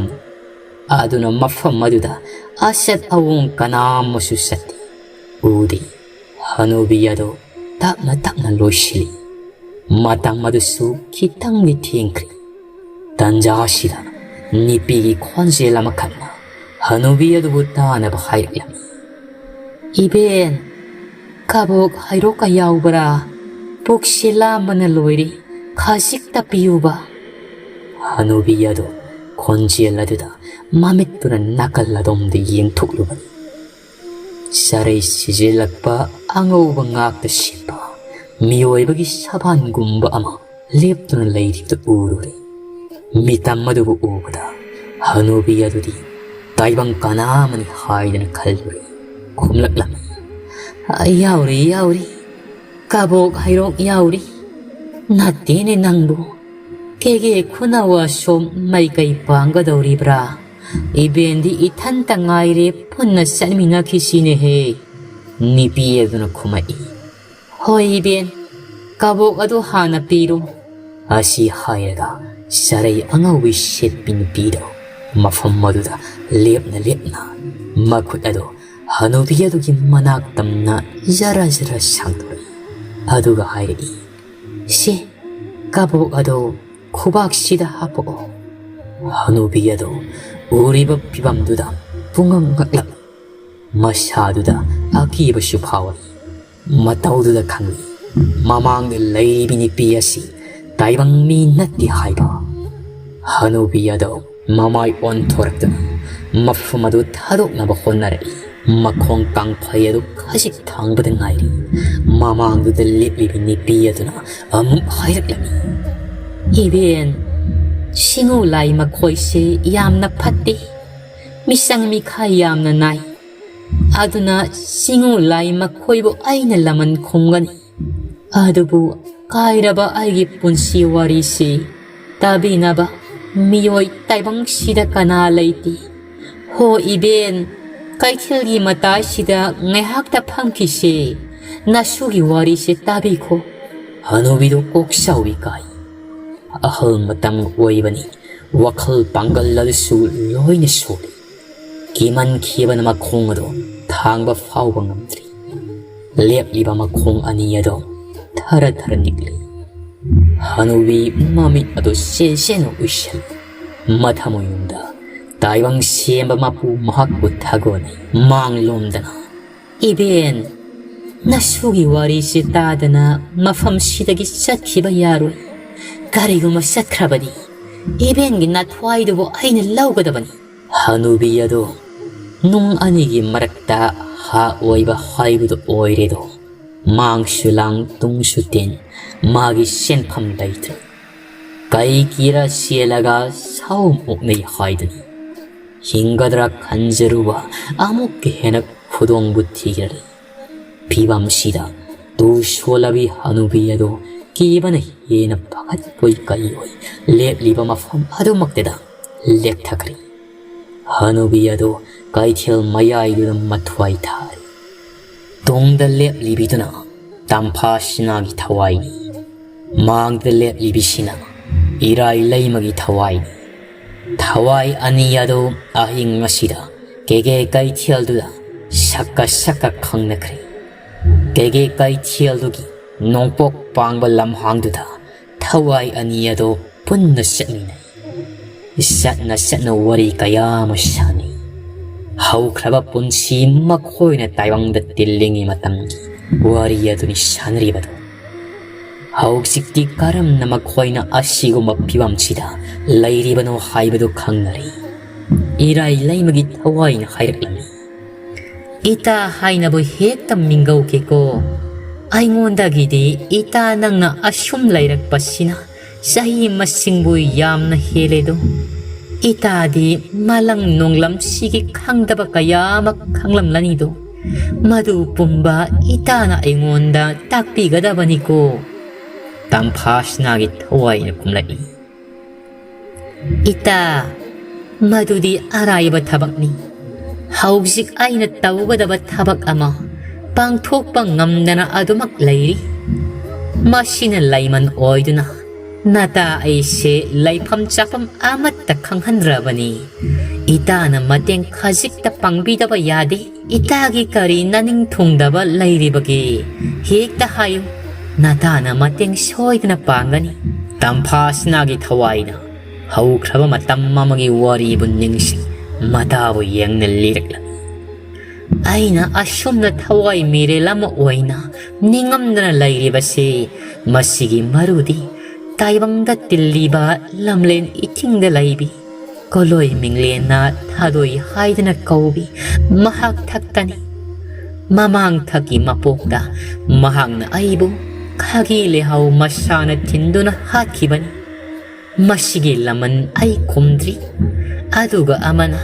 ꯑꯗꯨꯅ ꯃꯐꯝ ꯑꯗꯨꯗ ꯑꯆꯠ ꯑꯋꯣꯡ ꯀꯅꯥ ꯑꯃꯁꯨ ꯆꯠꯇꯦ, ꯎꯗꯦ꯫ ꯍꯅꯨꯕꯤ ꯑꯗꯨ ꯇꯞꯅ ꯇꯞꯅ ꯂꯣꯏꯁꯤꯜꯂꯤ꯫ ꯃꯇꯝ ꯑꯗꯨꯁꯨ ꯈꯤꯇꯪꯗꯤ ꯊꯦꯡꯈ꯭ꯔꯦ꯫ ꯇꯟꯖꯥ ꯑꯁꯤꯗ ꯅꯨꯄꯤꯒꯤ ꯈꯣꯟꯖꯦꯜ ꯑꯃꯈꯛꯅ ꯍꯅꯨꯕꯤ ꯑꯗꯨꯕꯨ ꯇꯥꯅꯕ ꯍꯥꯏꯔꯛꯂꯝꯃꯤ꯫ "ꯏꯕꯦꯟ, ꯀꯕꯣꯛ ꯍꯩꯔꯣꯛꯀ ꯌꯥꯎꯕ꯭ꯔꯥ? ꯄꯨꯛꯁꯤ ꯂꯥꯝꯕꯅ ꯂꯣꯏꯔꯦ, ꯈꯖꯤꯛꯇ ꯄꯤꯌꯨꯕ꯫" ꯍꯅꯨꯕꯤ ꯑꯗꯨ ꯈꯣꯟꯖꯦꯜ ꯑꯗꯨꯗ ꯃꯃꯤꯠꯇꯨꯅ ꯅꯥꯀꯜ ꯑꯗꯣꯝꯗ ꯌꯦꯡꯊꯣꯛꯂꯨꯕꯅꯤ꯫ ꯆꯔꯩ ꯁꯤꯖꯤꯜꯂꯛꯄ ꯑꯉꯧꯕ ꯉꯥꯛꯇ ꯁꯦꯠꯄ ꯃꯤꯑꯣꯏꯕꯒꯤ ꯁꯕꯥꯟꯒꯨꯝꯕ ꯑꯃ ꯂꯦꯞꯇꯨꯅ ꯂꯩꯔꯤꯕꯗꯨ ꯎꯔꯨꯔꯦ꯫ ꯃꯤꯇꯝ ꯑꯗꯨꯕꯨ ꯎꯕꯗ ꯍꯅꯨꯕꯤ ꯑꯗꯨꯗꯤ ꯇꯥꯏꯕꯪ ꯀꯅꯥ ꯑꯃꯅꯤ ꯍꯥꯏꯗꯅ ꯈꯜꯂꯨꯔꯦ꯫ ꯈꯨꯝꯂꯛꯂꯝꯃꯤ, "ꯌꯥꯎꯔꯤ, ꯌꯥꯎꯔꯤ, ꯀꯕꯣꯛ ꯍꯩꯔꯣꯛ ꯌꯥꯎꯔꯤ꯫ ꯅꯠꯇꯦꯅꯦ ꯅꯪꯕꯨ, ꯀꯦꯒꯦ ꯈꯨꯅꯧ ꯑꯁꯣꯝ ꯃꯥꯏꯀꯩ ꯄꯥꯡꯒꯗꯧꯔꯤꯕ꯭ꯔꯥ? ꯏꯕꯦꯟꯗꯤ ꯏꯊꯟꯇ ꯉꯥꯏꯔꯦ, ꯄꯨꯟꯅ ꯆꯠꯃꯤꯟꯅꯈꯤꯁꯤꯅꯦꯍꯦ꯫" ꯅꯨꯄꯤ ꯑꯗꯨꯅ ꯈꯨꯝꯃꯛꯏ, "ꯍꯣꯏ ꯏꯕꯦꯟ, ꯀꯕꯣꯛ ꯑꯗꯨ ꯍꯥꯟꯅ ꯄꯤꯔꯨ꯫" ꯑꯁꯤ ꯍꯥꯏꯔꯒ ꯆꯔꯩ ꯑꯉꯧꯕꯤ ꯁꯦꯠꯄꯤ ꯅꯨꯄꯤꯗꯣ ꯃꯐꯝ ꯑꯗꯨꯗ ꯂꯦꯞꯅ ꯂꯦꯞꯅ ꯃꯈꯨꯠ ꯑꯗꯨ ꯍꯅꯨꯕꯤ ꯑꯗꯨꯒꯤ ꯃꯅꯥꯛ ꯇꯝꯅ ꯖꯔ ꯖꯔ ꯁꯥꯡꯗꯣꯔꯛꯏ꯫ ꯑꯗꯨꯒ ꯍꯥꯏꯔꯛꯏ, "ꯁꯤ ꯀꯕꯣꯛ ꯑꯗꯨ ꯈꯨꯕꯥꯛꯁꯤꯗ ꯍꯥꯞꯄꯛꯑꯣ꯫" ꯍꯅꯨꯕꯤ ꯑꯗꯨ ꯎꯔꯤꯕ ꯐꯤꯕꯝꯗꯨꯗ ꯄꯨꯡꯉꯛ ꯉꯛꯂꯛ ꯃꯁꯥꯗꯨꯗ ꯑꯀꯤꯕꯁꯨ ꯐꯥꯎꯔꯤ꯫ ꯃꯇꯧꯗꯨꯗ ꯈꯪꯂꯤ, ꯃꯃꯥꯡꯗ ꯂꯩꯔꯤꯕꯤ ꯅꯨꯄꯤ ꯑꯁꯤ ꯇꯥꯏꯕꯪ ꯃꯤ ꯅꯠꯇꯦ ꯍꯥꯏꯕ꯫ ꯍꯅꯨꯕꯤ ꯑꯗꯨ ꯃꯃꯥꯏ ꯑꯣꯟꯊꯣꯔꯛꯇꯨꯅ ꯃꯐꯝ ꯑꯗꯨ ꯊꯥꯗꯣꯛꯅꯕ ꯍꯣꯠꯅꯔꯛꯏ꯫ ꯃꯈꯣꯡ ꯀꯥꯡꯐꯩ ꯑꯗꯨ ꯈꯖꯤꯛ ꯊꯥꯡꯕꯗ ꯉꯥꯏꯔꯤ꯫ ꯃꯃꯥꯡꯗꯨꯗ ꯂꯦꯞꯂꯤꯕꯤ ꯅꯨꯄꯤ ꯑꯗꯨꯅ ꯑꯃꯨꯛ ꯍꯥꯏꯔꯛꯂꯝꯃꯤ, "ꯏꯕꯦꯟ, ꯁꯤꯡꯉꯨ ꯂꯥꯏ ꯃꯈꯣꯏꯁꯦ ꯌꯥꯝꯅ ꯐꯠꯇꯦ꯫ ꯃꯤꯆꯪ ꯃꯤꯈꯥꯏ ꯌꯥꯝꯅ ꯅꯥꯏ꯫ ꯑꯗꯨꯅ ꯁꯤꯡꯉꯨ ꯂꯥꯏ ꯃꯈꯣꯏꯕꯨ ꯑꯩꯅ ꯂꯃꯟ ꯈꯨꯝꯒꯅꯤ꯫ ꯑꯗꯨꯕꯨ ꯀꯥꯏꯔꯕ ꯑꯩꯒꯤ ꯄꯨꯟꯁꯤ ꯋꯥꯔꯤꯁꯤ ꯇꯥꯕꯤꯅꯕ ꯃꯤꯑꯣꯏ ꯇꯥꯏꯕꯪꯁꯤꯗ ꯀꯅꯥ ꯂꯩꯇꯦ꯫ ꯍꯣ ꯏꯕꯦꯟ, ꯀꯩꯊꯦꯜꯒꯤ ꯃꯇꯥꯏꯁꯤꯗ ꯉꯥꯏꯍꯥꯛꯇ ꯐꯝꯈꯤꯁꯦ꯫ ꯅꯁꯨꯒꯤ ꯋꯥꯔꯤꯁꯦ ꯇꯥꯕꯤꯈꯣ꯫" ꯍꯅꯨꯕꯤꯗꯨ ꯀꯣꯛ ꯁꯥꯎꯏ ꯀꯥꯏ꯫ ꯑꯍꯜ ꯃꯇꯝ ꯑꯣꯏꯕꯅꯤ, ꯋꯥꯈꯜ ꯄꯥꯡꯒꯜ ꯑꯗꯨꯁꯨ ꯂꯣꯏꯅ ꯁꯣꯜꯂꯤ꯫ ꯀꯤꯃꯟꯈꯤꯕꯅ ꯃꯈꯣꯡ ꯑꯗꯨ ꯊꯥꯡꯕ ꯐꯥꯎꯕ ꯉꯝꯗ꯭ꯔꯤ꯫ ꯂꯦꯞꯂꯤꯕ ꯃꯈꯣꯡ ꯑꯅꯤ ꯑꯗꯨ ꯊꯔ ꯊꯔ ꯅꯤꯛꯂꯤ꯫ ꯍꯅꯨꯕꯤ ꯃꯃꯤꯠ ꯑꯗꯨ ꯁꯦꯟ ꯁꯦꯟꯅ ꯎꯏꯁꯜꯂꯤ꯫ ꯃꯊꯃꯣꯏꯅꯨꯡꯗ ꯇꯥꯏꯕꯪ ꯁꯦꯝꯕ ꯃꯄꯨ ꯃꯍꯥꯛꯄꯨ ꯊꯥꯒꯣꯟꯅꯩ꯫ ꯃꯥꯡꯂꯣꯝꯗꯅ, "ꯏꯕꯦꯟ, ꯅꯁꯨꯒꯤ ꯋꯥꯔꯤꯁꯤ ꯇꯥꯗꯅ ꯃꯐꯝꯁꯤꯗꯒꯤ ꯆꯠꯈꯤꯕ ꯌꯥꯔꯣꯏ꯫ ꯀꯔꯤꯒꯨꯝꯕ ꯆꯠꯈ꯭ꯔꯕꯗꯤ ꯏꯕꯦꯟꯒꯤ ꯅꯥꯊ꯭ꯋꯥꯏꯗꯨꯕꯨ ꯑꯩꯅ ꯂꯧꯒꯗꯕꯅꯤ꯫" ꯍꯅꯨꯕꯤ ꯑꯗꯨ ꯅꯨꯡ ꯑꯅꯤꯒꯤ ꯃꯔꯛꯇ ꯍꯥ ꯑꯣꯏꯕ ꯍꯥꯏꯕꯗꯨ ꯑꯣꯏꯔꯦꯗꯣ꯫ ꯃꯥꯡꯁꯨ ꯂꯥꯡ, ꯇꯨꯡꯁꯨ ꯇꯦꯟ, ꯃꯥꯒꯤ ꯁꯦꯟꯐꯝ ꯂꯩꯇ꯭ꯔꯦ꯫ ꯀꯩ ꯀꯤꯔ ꯆꯦꯜꯂꯒ ꯁꯥꯎ ꯃꯣꯛꯅꯩ ꯍꯥꯏꯗꯨꯅꯤ꯫ ꯍꯤꯡꯒꯗ꯭ꯔꯥ ꯈꯟꯖꯔꯨꯕ ꯑꯃꯨꯛꯀ ꯍꯦꯟꯅ ꯈꯨꯗꯣꯡꯕꯨ ꯊꯤꯈ꯭ꯔꯦ꯫ ꯐꯤꯕꯝꯁꯤꯗ ꯇꯨ ꯁꯣꯜꯂꯕꯤ ꯍꯅꯨꯕꯤ ꯑꯗꯨ ꯀꯤꯕꯅ ꯍꯦꯟꯅ ꯄꯥꯈꯠꯄꯣꯏ ꯀꯔꯤꯑꯣꯏ ꯂꯦꯞꯂꯤꯕ ꯃꯐꯝ ꯑꯗꯨꯃꯛꯇꯗ ꯂꯦꯞꯊꯈ꯭ꯔꯦ꯫ ꯍꯅꯨꯕꯤ ꯑꯗꯨ ꯀꯩꯊꯦꯜ ꯃꯌꯥꯏꯗꯨꯗ ꯃꯊ꯭ꯋꯥꯏ ꯊꯥꯔꯤ꯫ ꯇꯨꯡꯗ ꯂꯦꯞꯂꯤꯕꯤꯗꯨꯅ ꯇꯝꯐꯥ ꯁꯤꯅꯥꯒꯤ ꯊꯋꯥꯏꯅꯤ꯫ ꯃꯥꯡꯗ ꯂꯦꯞꯂꯤꯕꯤꯁꯤꯅ ꯏꯔꯥꯏ ꯂꯩꯃꯒꯤ ꯊꯋꯥꯏꯅꯤ꯫ ꯊꯋꯥꯏ ꯑꯅꯤ ꯑꯗꯨ ꯑꯍꯤꯡ ꯑꯁꯤꯗ ꯀꯦꯒꯦ ꯀꯩꯊꯦꯜꯗꯨꯗ ꯁꯛꯀ ꯁꯛꯀ ꯈꯪꯅꯈ꯭ꯔꯦ꯫ ꯀꯦꯒꯦ ꯀꯩꯊꯦꯜꯗꯨꯒꯤ ꯅꯣꯡꯄꯣꯛ ꯄꯥꯡꯕ ꯂꯝꯍꯥꯡꯗꯨꯗ ꯊꯋꯥꯏ ꯑꯅꯤ ꯑꯗꯨ ꯄꯨꯟꯅ ꯆꯠꯃꯤꯟꯅꯩ꯫ ꯆꯠꯅ ꯆꯠꯅ ꯋꯥꯔꯤ ꯀꯌꯥ ꯑꯃ ꯁꯥꯟꯅꯩ꯫ ꯍꯧꯈ꯭ꯔꯕ ꯄꯨꯟꯁꯤ ꯃꯈꯣꯏꯅ ꯇꯥꯏꯕꯪꯗ ꯇꯤꯜꯂꯤꯉꯩ ꯃꯇꯝꯒꯤ ꯋꯥꯔꯤ ꯑꯗꯨꯅꯤ ꯁꯥꯟꯅꯔꯤꯕꯗꯨ꯫ ꯍꯧꯖꯤꯛꯇꯤ ꯀꯔꯝꯅ ꯃꯈꯣꯏꯅ ꯑꯁꯤꯒꯨꯝꯕ ꯐꯤꯕꯝꯁꯤꯗ ꯂꯩꯔꯤꯕꯅꯣ ꯍꯥꯏꯕꯗꯨ ꯈꯪꯅꯔꯤ꯫ ꯏꯔꯥꯏ ꯂꯩꯃꯒꯤ ꯊꯋꯥꯏꯅ ꯍꯥꯏꯔꯛꯂꯝꯃꯤ, "ꯏꯇꯥ ꯍꯥꯏꯅꯕ ꯍꯦꯛꯇ ꯃꯤꯡꯒꯧꯒꯦꯀꯣ꯫ ꯑꯩꯉꯣꯟꯗꯒꯤꯗꯤ ꯏꯇꯥ ꯅꯪꯅ ꯑꯁꯨꯝ ꯂꯩꯔꯛꯄꯁꯤꯅ ꯆꯍꯤ ꯃꯁꯤꯡꯕꯨ ꯌꯥꯝꯅ ꯍꯦꯜꯂꯦꯗꯣ꯫ ꯏꯇꯥꯗꯤ ꯃꯥꯂꯪ ꯅꯣꯡꯂꯝꯁꯤꯒꯤ ꯈꯪꯗꯕ ꯀꯌꯥ ꯑꯃ ꯈꯪꯂꯝꯂꯅꯤꯗꯣ꯫ ꯃꯗꯨ ꯄꯨꯝꯕ ꯏꯇꯥꯅ ꯑꯩꯉꯣꯟꯗ ꯇꯥꯛꯄꯤꯒꯗꯕꯅꯤꯀꯣ꯫" ꯇꯝꯐꯥꯁꯅꯥꯒꯤ ꯊꯋꯥꯏꯅ ꯈꯨꯝꯂꯛꯏ, "ꯏꯇꯥ, ꯃꯗꯨꯗꯤ ꯑꯔꯥꯏꯕ ꯊꯕꯛꯅꯤ꯫ ꯍꯧꯖꯤꯛ ꯑꯩꯅ ꯇꯧꯒꯗꯕ ꯊꯕꯛ ꯑꯃ ꯄꯥꯡꯊꯣꯛꯄ ꯉꯝꯗꯅ ꯑꯗꯨꯃꯛ ꯂꯩꯔꯤ꯫ ꯃꯁꯤꯅ ꯂꯩꯃꯟ ꯑꯣꯏꯗꯨꯅ ꯅꯇꯥ ꯑꯩꯁꯦ ꯂꯩꯐꯝ ꯆꯥꯐꯝ ꯑꯃꯠꯇ ꯈꯪꯍꯟꯗ꯭ꯔꯕꯅꯤ꯫ ꯏꯇꯥꯅ ꯃꯇꯦꯡ ꯈꯖꯤꯛꯇ ꯄꯥꯡꯕꯤꯗꯕ ꯌꯥꯗꯦ꯫ ꯏꯇꯥꯒꯤ ꯀꯔꯤ ꯅꯅꯤꯡ ꯊꯨꯡꯗꯕ ꯂꯩꯔꯤꯕꯒꯦ? ꯍꯦꯛꯇ ꯍꯥꯏꯌꯨ, ꯅꯇꯥꯅ ꯃꯇꯦꯡ ꯁꯣꯏꯗꯅ ꯄꯥꯡꯒꯅꯤ꯫" ꯇꯝꯐꯥꯁꯅꯥꯒꯤ ꯊꯋꯥꯏꯅ ꯍꯧꯈ꯭ꯔꯕ ꯃꯇꯝ ꯑꯃꯒꯤ ꯋꯥꯔꯤꯕꯨ ꯅꯤꯡꯁꯤꯡ, ꯃꯇꯥꯕꯨ ꯌꯦꯡꯅ ꯂꯤꯔꯛꯂꯝꯃꯤ꯫ ꯑꯩꯅ ꯑꯁꯨꯝꯅ ꯊꯋꯥꯏ ꯃꯤꯔꯦꯜ ꯑꯃ ꯑꯣꯏꯅ ꯅꯤꯡꯉꯝꯗꯅ ꯂꯩꯔꯤꯕꯁꯤ, ꯃꯁꯤꯒꯤ ꯃꯔꯨꯗꯤ ꯇꯥꯏꯕꯪꯗ ꯇꯤꯜꯂꯤꯕ ꯂꯝꯂꯦꯟ ꯏꯆꯤꯡꯗ ꯂꯩꯕꯤ ꯀꯣꯂꯣꯏ ꯃꯤꯡꯂꯦꯟꯅ ꯊꯥꯗꯣꯏ ꯍꯥꯏꯗꯅ ꯀꯧꯕꯤ ꯃꯍꯥꯛ ꯊꯛꯇꯅꯤ꯫ ꯃꯃꯥꯡ ꯊꯛꯀꯤ ꯃꯄꯣꯛꯇ ꯃꯍꯥꯛꯅ ꯑꯩꯕꯨ ꯈꯥꯒꯤ ꯂꯩꯍꯥꯎ ꯃꯁꯥꯅ ꯊꯤꯟꯗꯨꯅ ꯍꯥꯠꯈꯤꯕꯅꯤ꯫ ꯃꯁꯤꯒꯤ ꯂꯃꯟ ꯑꯩ ꯈꯨꯝꯗ꯭ꯔꯤ꯫ ꯑꯗꯨꯒ ꯑꯃꯅ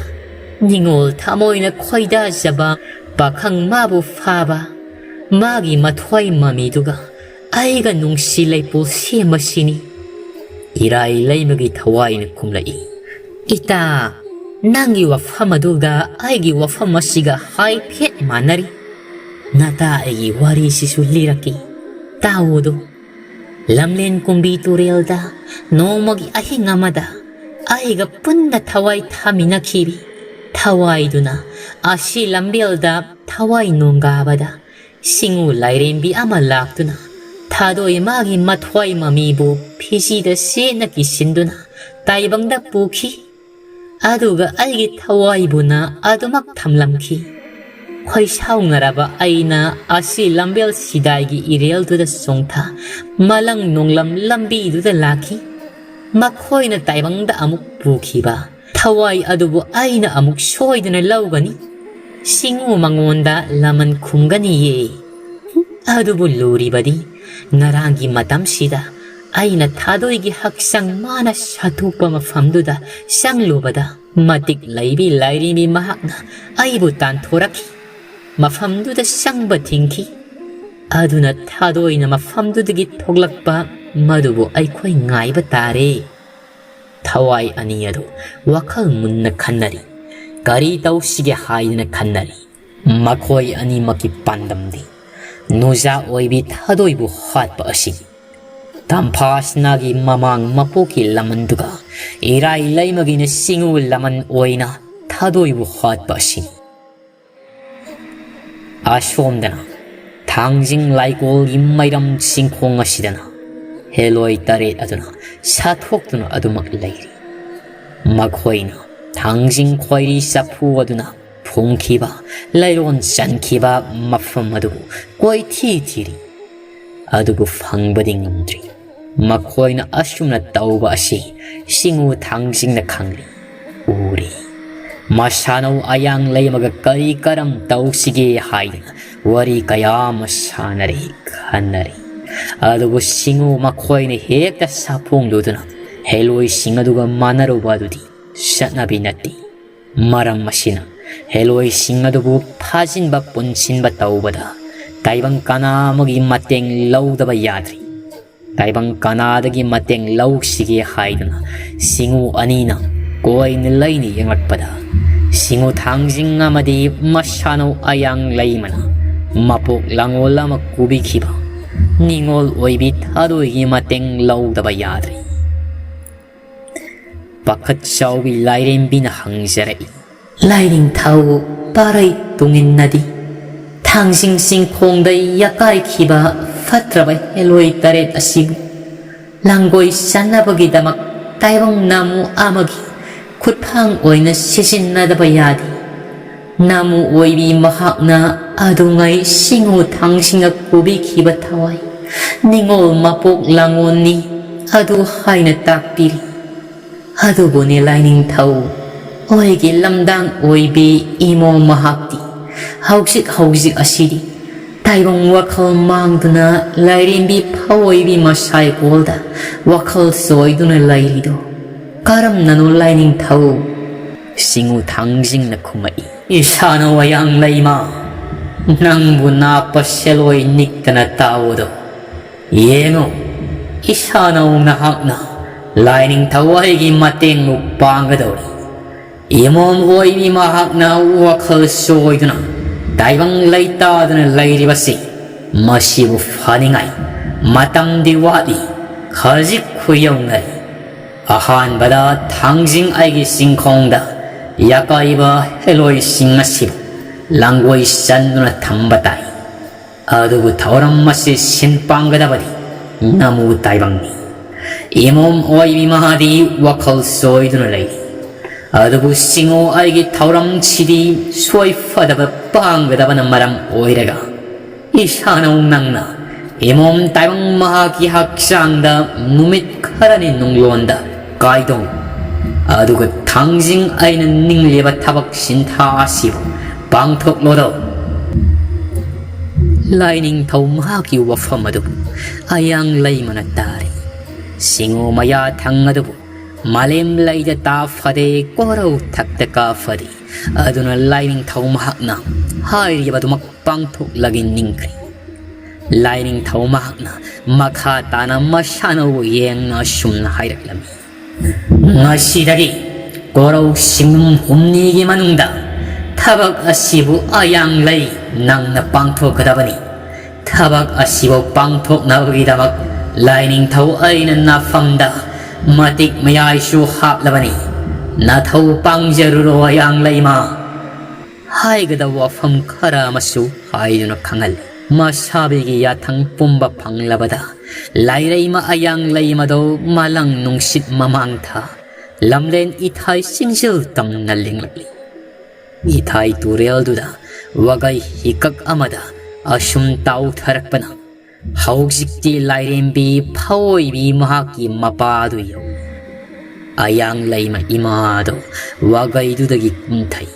ꯅꯤꯡꯉꯣꯜ ꯊꯃꯣꯏꯅ ꯈꯣꯏꯗꯥꯖꯕ ꯄꯥꯈꯪ ꯃꯥꯕꯨ ꯐꯥꯕ, ꯃꯥꯒꯤ ꯃꯊ꯭ꯋꯥꯏ ꯃꯃꯤꯗꯨꯒ ꯑꯩꯒ ꯅꯨꯡꯁꯤ ꯂꯩꯄꯨ ꯁꯦꯝꯕꯁꯤꯅꯤ꯫ ꯏꯔꯥꯏ ꯂꯩꯃꯒꯤ ꯊꯋꯥꯏꯅ ꯈꯨꯝꯂꯛꯏ, "ꯏꯇꯥ, ꯅꯪꯒꯤ ꯋꯥꯐꯝ ꯑꯗꯨꯒ ꯑꯩꯒꯤ ꯋꯥꯐꯝ ꯑꯁꯤꯒ ꯍꯥꯏꯐꯦꯠ ꯃꯥꯟꯅꯔꯤ꯫ ꯅꯇꯥ ꯑꯩꯒꯤ ꯋꯥꯔꯤꯁꯤꯁꯨ ꯂꯤꯔꯛꯀꯦ, ꯇꯥꯎꯑꯣꯗꯣ꯫ ꯂꯝꯂꯦꯟ ꯀꯨꯝꯕꯤ ꯇꯨꯔꯦꯜꯗ ꯅꯣꯡꯃꯒꯤ ꯑꯍꯤꯡ ꯑꯃꯗ ꯑꯩꯒ ꯄꯨꯟꯅ ꯊꯋꯥꯏ ꯊꯥꯃꯤꯟꯅꯈꯤꯕꯤ ꯊꯋꯥꯏꯗꯨꯅ ꯑꯁꯤ ꯂꯝꯕꯦꯜꯗ ꯊꯋꯥꯏ ꯅꯣꯡꯒꯥꯕꯗ ꯁꯤꯡꯎ ꯂꯥꯏꯔꯦꯝꯕꯤ ꯑꯃ ꯂꯥꯛꯇꯨꯅ ꯊꯥꯗꯣꯏ ꯃꯥꯒꯤ ꯃꯊ꯭ꯋꯥꯏ ꯃꯃꯤꯕꯨ ꯐꯤꯖꯤꯗ ꯆꯦꯠꯅ ꯀꯤꯁꯤꯟꯗꯨꯅ ꯇꯥꯏꯕꯪꯗ ꯄꯨꯈꯤ꯫ ꯑꯗꯨꯒ ꯑꯩꯒꯤ ꯊꯋꯥꯏꯕꯨꯅ ꯑꯗꯨꯃꯛ ꯊꯝꯂꯝꯈꯤ꯫ ꯈꯣꯏꯁꯥꯎꯅꯔꯕ ꯑꯩꯅ ꯑꯁꯤ ꯂꯝꯕꯦꯜ ꯁꯤꯗꯥꯏꯒꯤ ꯏꯔꯦꯜꯗꯨꯗ ꯆꯣꯡꯊ ꯃꯂꯪ ꯅꯣꯡꯂꯝ ꯂꯝꯕꯤꯗꯨꯗ ꯂꯥꯛꯈꯤ꯫ ꯃꯈꯣꯏꯅ ꯇꯥꯏꯕꯪꯗ ꯑꯃꯨꯛ ꯄꯨꯈꯤꯕ ꯊꯋꯥꯏ ꯑꯗꯨꯕꯨ ꯑꯩꯅ ꯑꯃꯨꯛ ꯁꯣꯏꯗꯅ ꯂꯧꯒꯅꯤ꯫ ꯁꯤꯡꯎ ꯃꯉꯣꯟꯗ ꯂꯃꯟ ꯈꯨꯝꯒꯅꯤꯌꯦ꯫ ꯑꯗꯨꯕꯨ ꯂꯨꯔꯤꯕꯗꯤ ꯉꯔꯥꯡꯒꯤ ꯃꯇꯝꯁꯤꯗ ꯑꯩꯅ ꯊꯥꯗꯣꯏꯒꯤ ꯍꯛꯆꯥꯡ ꯃꯥꯅ ꯁꯥꯊꯣꯛꯄ ꯃꯐꯝꯗꯨꯗ ꯆꯪꯂꯨꯕꯗ ꯃꯇꯤꯛ ꯂꯩꯕꯤ ꯂꯥꯏꯔꯦꯝꯕꯤ ꯃꯍꯥꯛꯅ ꯑꯩꯕꯨ ꯇꯥꯟꯊꯣꯔꯛꯈꯤ꯫ ꯃꯐꯝꯗꯨꯗ ꯆꯪꯕ ꯊꯤꯡꯈꯤ꯫ ꯑꯗꯨꯅ ꯊꯥꯗꯣꯏꯅ ꯃꯐꯝꯗꯨꯗꯒꯤ ꯊꯣꯛꯂꯛꯄ ꯃꯗꯨꯕꯨ ꯑꯩꯈꯣꯏ ꯉꯥꯏꯕ ꯇꯥꯔꯦ꯫ ꯊꯋꯥꯏ ꯑꯅꯤ ꯑꯗꯨ ꯋꯥꯈꯜ ꯃꯨꯟꯅ ꯈꯟꯅꯔꯤ꯫ ꯀꯔꯤ ꯇꯧꯁꯤꯒꯦ ꯍꯥꯏꯗꯅ ꯈꯟꯅꯔꯤ꯫ ꯃꯈꯣꯏ ꯑꯅꯤꯃꯛꯀꯤ ꯄꯥꯟꯗꯝꯗꯤ ꯅꯨꯖꯥ ꯑꯣꯏꯕꯤ ꯊꯥꯗꯣꯏꯕꯨ ꯍꯥꯠꯄ ꯑꯁꯤꯅꯤ꯫ ꯇꯝꯐꯥꯁꯅꯥꯒꯤ ꯃꯃꯥꯡ ꯃꯄꯣꯛꯀꯤ ꯂꯃꯟꯗꯨꯒ ꯏꯔꯥꯏ ꯂꯩꯃꯒꯤꯅ ꯁꯤꯡꯎ ꯂꯃꯟ ꯑꯣꯏꯅ ꯊꯥꯗꯣꯏꯕꯨ ꯍꯥꯠꯄ ꯑꯁꯤꯅꯤ꯫ ꯑꯁꯣꯝꯗꯅ ꯊꯥꯡꯖꯤꯡ ꯂꯥꯏꯀꯣꯜꯒꯤ ꯃꯩꯔꯝ ꯆꯤꯡꯈꯣꯡ ꯑꯁꯤꯗꯅ ꯍꯦꯂꯣꯏ ꯇꯔꯦꯠ ꯑꯗꯨꯅ ꯁꯥꯊꯣꯛꯇꯨꯅ ꯑꯗꯨꯃꯛ ꯂꯩꯔꯤ꯫ ꯃꯈꯣꯏꯅ ꯊꯥꯡꯖꯤꯡ ꯈꯣꯏꯔꯤ ꯆꯐꯨ ꯑꯗꯨꯅ ꯐꯨꯝꯈꯤꯕ, ꯂꯩꯔꯣꯟ ꯆꯟꯈꯤꯕ ꯃꯐꯝ ꯑꯗꯨꯕꯨ ꯀꯣꯏꯊꯤ ꯊꯤꯔꯤ꯫ ꯑꯗꯨꯕꯨ ꯐꯪꯕꯗꯤ ꯉꯝꯗ꯭ꯔꯤ꯫ ꯃꯈꯣꯏꯅ ꯑꯁꯨꯝꯅ ꯇꯧꯕ ꯑꯁꯤ ꯁꯤꯡꯎ ꯊꯥꯡꯖꯤꯡꯅ ꯈꯪꯂꯤ, ꯎꯔꯤ꯫ ꯃꯁꯥꯅꯧ ꯑꯌꯥꯡ ꯂꯩꯃꯒ ꯀꯔꯤ ꯀꯔꯝ ꯇꯧꯁꯤꯒꯦ ꯍꯥꯏꯗꯅ ꯋꯥꯔꯤ ꯀꯌꯥ ꯑꯃ ꯁꯥꯟꯅꯔꯤ, ꯈꯟꯅꯔꯤ꯫ ꯑꯗꯨꯕꯨ ꯁꯤꯡꯎ ꯃꯈꯣꯏꯅ ꯍꯦꯛꯇ ꯁꯥꯐꯣꯡꯂꯨꯗꯨꯅ ꯍꯦꯂꯣꯏꯁꯤꯡ ꯑꯗꯨꯒ ꯃꯥꯟꯅꯔꯨꯕ ꯑꯗꯨꯗꯤ ꯆꯠꯅꯕꯤ ꯅꯠꯇꯦ꯫ ꯃꯔꯝ ꯑꯁꯤꯅ ꯍꯦꯂꯣꯏꯁꯤꯡ ꯑꯗꯨꯕꯨ ꯐꯥꯖꯤꯟꯕ ꯄꯨꯟꯁꯤꯟꯕ ꯇꯧꯕꯗ ꯇꯥꯏꯕꯪ ꯀꯅꯥ ꯑꯃꯒꯤ ꯃꯇꯦꯡ ꯂꯧꯗꯕ ꯌꯥꯗ꯭ꯔꯤ꯫ ꯇꯥꯏꯕꯪ ꯀꯅꯥꯗꯒꯤ ꯃꯇꯦꯡ ꯂꯧꯁꯤꯒꯦ ꯍꯥꯏꯗꯨꯅ ꯁꯤꯡꯎ ꯑꯅꯤꯅ ꯀꯣꯏꯅ ꯂꯩꯅ ꯌꯦꯡꯂꯛꯄꯗ, ꯁꯤꯡꯎ ꯊꯥꯡꯖꯤꯡ ꯑꯃꯗꯤ ꯃꯁꯥꯅꯧ ꯑꯌꯥꯡ ꯂꯩꯃꯅ ꯃꯄꯣꯛ ꯂꯥꯡꯒꯣꯜ ꯑꯃ ꯀꯨꯕꯤꯈꯤꯕ ꯅꯤꯉꯣꯜ ꯑꯣꯏꯕꯤ ꯊꯥꯗꯣꯏꯒꯤ ꯃꯇꯦꯡ ꯂꯧꯗꯕ ꯌꯥꯗ꯭ꯔꯤ꯫ ꯄꯥꯈꯠ ꯆꯥꯎꯕꯤ ꯂꯥꯏꯔꯦꯝꯕꯤꯅ ꯍꯪꯖꯔꯛꯏ, "ꯂꯥꯏꯅꯤꯡꯊꯧ ꯄꯥꯔꯩ ꯇꯨꯡꯏꯟꯅꯗꯤ ꯊꯥꯡꯖꯤꯡ ꯆꯤꯡꯈꯣꯡꯗ ꯌꯥꯀꯥꯏꯈꯤꯕ ꯐꯠꯇ꯭ꯔꯕ ꯍꯦꯂꯣꯏ ꯇꯔꯦꯠ ꯑꯁꯤꯕꯨ ꯂꯥꯡꯒꯣꯏ ꯆꯟꯅꯕꯒꯤꯗꯃꯛ ꯇꯥꯏꯕꯪ ꯅꯥꯃꯨ ꯑꯃꯒꯤ ꯈꯨꯠꯐꯥꯡ ꯑꯣꯏꯅ ꯁꯤꯖꯤꯟꯅꯗꯕ ꯌꯥꯗꯦ꯫ ꯅꯥꯃꯨ ꯑꯣꯏꯕꯤ ꯃꯍꯥꯛꯅ ꯑꯗꯨꯉꯩ ꯁꯤꯡꯎ ꯊꯥꯡꯖꯤꯡꯅ ꯀꯨꯕꯤꯈꯤꯕ ꯊꯋꯥꯏ ꯅꯤꯉꯣꯜ ꯃꯄꯣꯛ ꯂꯥꯡꯒꯣꯜꯅꯤ ꯑꯗꯨ ꯍꯥꯏꯅ ꯇꯥꯛꯄꯤꯔꯤ꯫ ꯑꯗꯨꯕꯨꯅꯦ ꯂꯥꯏꯅꯤꯡꯊꯧ, ꯑꯩꯒꯤ ꯂꯝꯗꯥꯡ ꯑꯣꯏꯕꯤ ꯏꯃꯣ ꯃꯍꯥꯛꯇꯤ ꯍꯧꯖꯤꯛ ꯍꯧꯖꯤꯛ ꯑꯁꯤꯗꯤ ꯇꯥꯏꯕꯪ ꯋꯥꯈꯜ ꯃꯥꯡꯗꯨꯅ ꯂꯥꯏꯔꯦꯝꯕꯤ ꯐꯑꯣꯏꯕꯤ ꯃꯁꯥꯏ ꯀꯣꯜꯗ ꯋꯥꯈꯜ ꯆꯣꯏꯗꯨꯅ ꯂꯩꯔꯤꯗꯣ ꯀꯔꯝꯅꯅꯣ ꯂꯥꯏꯅꯤꯡꯊꯧ?" ꯁꯤꯡꯎ ꯊꯥꯡꯖꯤꯡꯅ ꯈꯨꯝꯃꯛꯏ, "ꯏꯁꯥꯅꯧ ꯑꯌꯥꯡ ꯂꯩꯃ, ꯅꯪꯕꯨ ꯅꯥꯞꯄ ꯁꯦꯂꯣꯏ ꯅꯤꯛꯇꯅ ꯇꯥꯎꯗꯣ ꯌꯦꯡꯉꯨ, ꯏꯁꯥꯅꯧ ꯅꯍꯥꯛꯅ ꯂꯥꯏꯅꯤꯡꯊꯧ ꯑꯩꯒꯤ ꯃꯇꯦꯡꯕꯨ ꯄꯥꯡꯒꯗꯧꯔꯤ꯫ ꯏꯃꯣꯝ ꯑꯣꯏꯕꯤ ꯃꯍꯥꯛꯅ ꯋꯥꯈꯜ ꯆꯣꯏꯗꯨꯅ ꯇꯥꯏꯕꯪ ꯂꯩꯇꯥꯗꯨꯅ ꯂꯩꯔꯤꯕꯁꯤ ꯃꯁꯤꯕꯨ ꯐꯅꯤꯡꯉꯥꯏ ꯃꯇꯝꯗꯤ ꯋꯥꯠꯂꯤ, ꯈꯖꯤꯛ ꯈꯨꯌꯧꯅꯔꯤ꯫ ꯑꯍꯥꯟꯕꯗ ꯊꯥꯡꯖꯤꯡ ꯑꯩꯒꯤ ꯆꯤꯡꯈꯣꯡꯗ ꯌꯥꯀꯥꯏꯕ ꯍꯦꯂꯣꯏꯁꯤꯡ ꯑꯁꯤꯕꯨ ꯂꯥꯡꯒꯣꯏ ꯆꯟꯗꯨꯅ ꯊꯝꯕ ꯇꯥꯏ꯫ ꯑꯗꯨꯕꯨ ꯊꯧꯔꯝ ꯑꯁꯤ ꯁꯤꯟ ꯄꯥꯡꯒꯗꯕꯗꯤ ꯅꯃꯨ ꯇꯥꯏꯕꯪꯅꯤ꯫ ꯏꯃꯣꯝ ꯑꯣꯏꯕꯤ ꯃꯍꯥꯗꯤ ꯋꯥꯈꯜ ꯆꯣꯏꯗꯨꯅ ꯂꯩꯔꯤ꯫ ꯑꯗꯨꯕꯨ ꯁꯤꯡꯉꯣ ꯑꯩꯒꯤ ꯊꯧꯔꯝꯁꯤꯗꯤ ꯁꯣꯏꯐꯗꯕ ꯄꯥꯡꯒꯗꯕꯅ ꯃꯔꯝ ꯑꯣꯏꯔꯒ ꯏꯁꯥꯅꯧ ꯅꯪꯅ ꯏꯃꯣꯝ ꯇꯥꯏꯕꯪ ꯃꯍꯥꯛꯀꯤ ꯍꯛꯆꯥꯡꯗ ꯅꯨꯃꯤꯠ ꯈꯔꯅꯤ ꯅꯨꯡꯂꯣꯟꯗ ꯀꯥꯏꯗꯧ꯫ ꯑꯗꯨꯒ ꯊꯥꯡꯖꯤꯡ ꯑꯩꯅ ꯅꯤꯡꯂꯤꯕ ꯊꯕꯛ ꯁꯤꯟꯊꯥ ꯑꯁꯤꯕꯨ ꯄꯥꯡꯊꯣꯛꯂꯣꯗꯧ꯫ ꯂꯥꯏꯅꯤꯡꯊꯧ ꯃꯍꯥꯛꯀꯤ ꯋꯥꯐꯝ ꯑꯗꯨꯕꯨ ꯑꯌꯥꯡ ꯂꯩꯃꯅ ꯇꯥꯔꯤ꯫ ꯁꯤꯡꯉꯨ ꯃꯌꯥ ꯊꯪ ꯑꯗꯨꯕꯨ ꯃꯥꯂꯦꯝ ꯂꯩꯗ ꯇꯥ ꯐꯗꯦ, ꯀꯣꯔꯧ ꯊꯛꯇ ꯀꯥ ꯐꯗꯦ꯫ ꯑꯗꯨꯅ ꯂꯥꯏꯅꯤꯡꯊꯧ ꯃꯍꯥꯛꯅ ꯍꯥꯏꯔꯤꯕꯗꯨꯃꯛ ꯄꯥꯡꯊꯣꯛꯂꯒꯦ ꯅꯤꯡꯈ꯭ꯔꯦ꯫ ꯂꯥꯏꯅꯤꯡꯊꯧ ꯃꯍꯥꯛꯅ ꯃꯈꯥ ꯇꯥꯅ ꯃꯁꯥꯟꯅꯕꯨ ꯌꯦꯡꯅ ꯑꯁꯨꯝꯅ ꯍꯥꯏꯔꯛꯂꯝꯃꯤ꯫ ꯉꯁꯤꯗꯒꯤ ꯀꯣꯔꯧ ꯁꯤꯡꯅꯨꯡ ꯍꯨꯝꯅꯤꯒꯤ ꯃꯅꯨꯡꯗ ꯊꯕꯛ ꯑꯁꯤꯕꯨ ꯑꯌꯥꯡ ꯂꯩ ꯅꯪꯅ ꯄꯥꯡꯊꯣꯛꯀꯗꯕꯅꯤ꯫ ꯊꯕꯛ ꯑꯁꯤꯕꯨ ꯄꯥꯡꯊꯣꯛꯅꯕꯒꯤꯗꯃꯛ ꯂꯥꯏꯅꯤꯡꯊꯧ ꯑꯩꯅ ꯅꯥꯐꯝꯗ ꯃꯇꯤꯛ ꯃꯌꯥꯏꯁꯨ ꯍꯥꯞꯂꯕꯅꯤ꯫ ꯅꯊꯧ ꯄꯥꯡꯖꯔꯨꯔꯣ ꯑꯌꯥꯡ ꯂꯩꯃ꯫ ꯍꯥꯏꯒꯗꯕ ꯋꯥꯐꯝ ꯈꯔ ꯑꯃꯁꯨ ꯍꯥꯏꯗꯨꯅ ꯈꯪꯍꯜꯂꯤ꯫ ꯃꯁꯥꯕꯤꯒꯤ ꯌꯥꯊꯪ ꯄꯨꯝꯕ ꯐꯪꯂꯕꯗ ꯂꯥꯏꯔꯩꯃ ꯑꯌꯥꯡ ꯂꯩꯃꯗꯧ ꯃꯥꯂꯪ ꯅꯨꯡꯁꯤꯠ ꯃꯃꯥꯡꯊ ꯂꯝꯂꯦꯟ ꯏꯊꯥꯏ ꯆꯤꯡꯖꯤꯜ ꯇꯝꯅ ꯂꯦꯡꯂꯛꯂꯤ꯫ ꯏꯊꯥꯏ ꯇꯨꯔꯦꯜꯗꯨꯗ ꯋꯥꯒꯩ ꯍꯤꯀꯛ ꯑꯃꯗ ꯑꯁꯨꯝ ꯇꯥꯎꯊꯔꯛꯄꯅ ꯍꯧꯖꯤꯛꯇꯤ ꯂꯥꯏꯔꯦꯝꯕꯤ ꯐꯑꯣꯏꯕꯤ ꯃꯍꯥꯛꯀꯤ ꯃꯄꯥꯗꯨ ꯌꯧꯏ꯫ ꯑꯌꯥꯡ ꯂꯩꯃ ꯏꯃꯥꯗꯣ ꯋꯥꯒꯩꯗꯨꯗꯒꯤ ꯀꯨꯝꯊꯩ꯫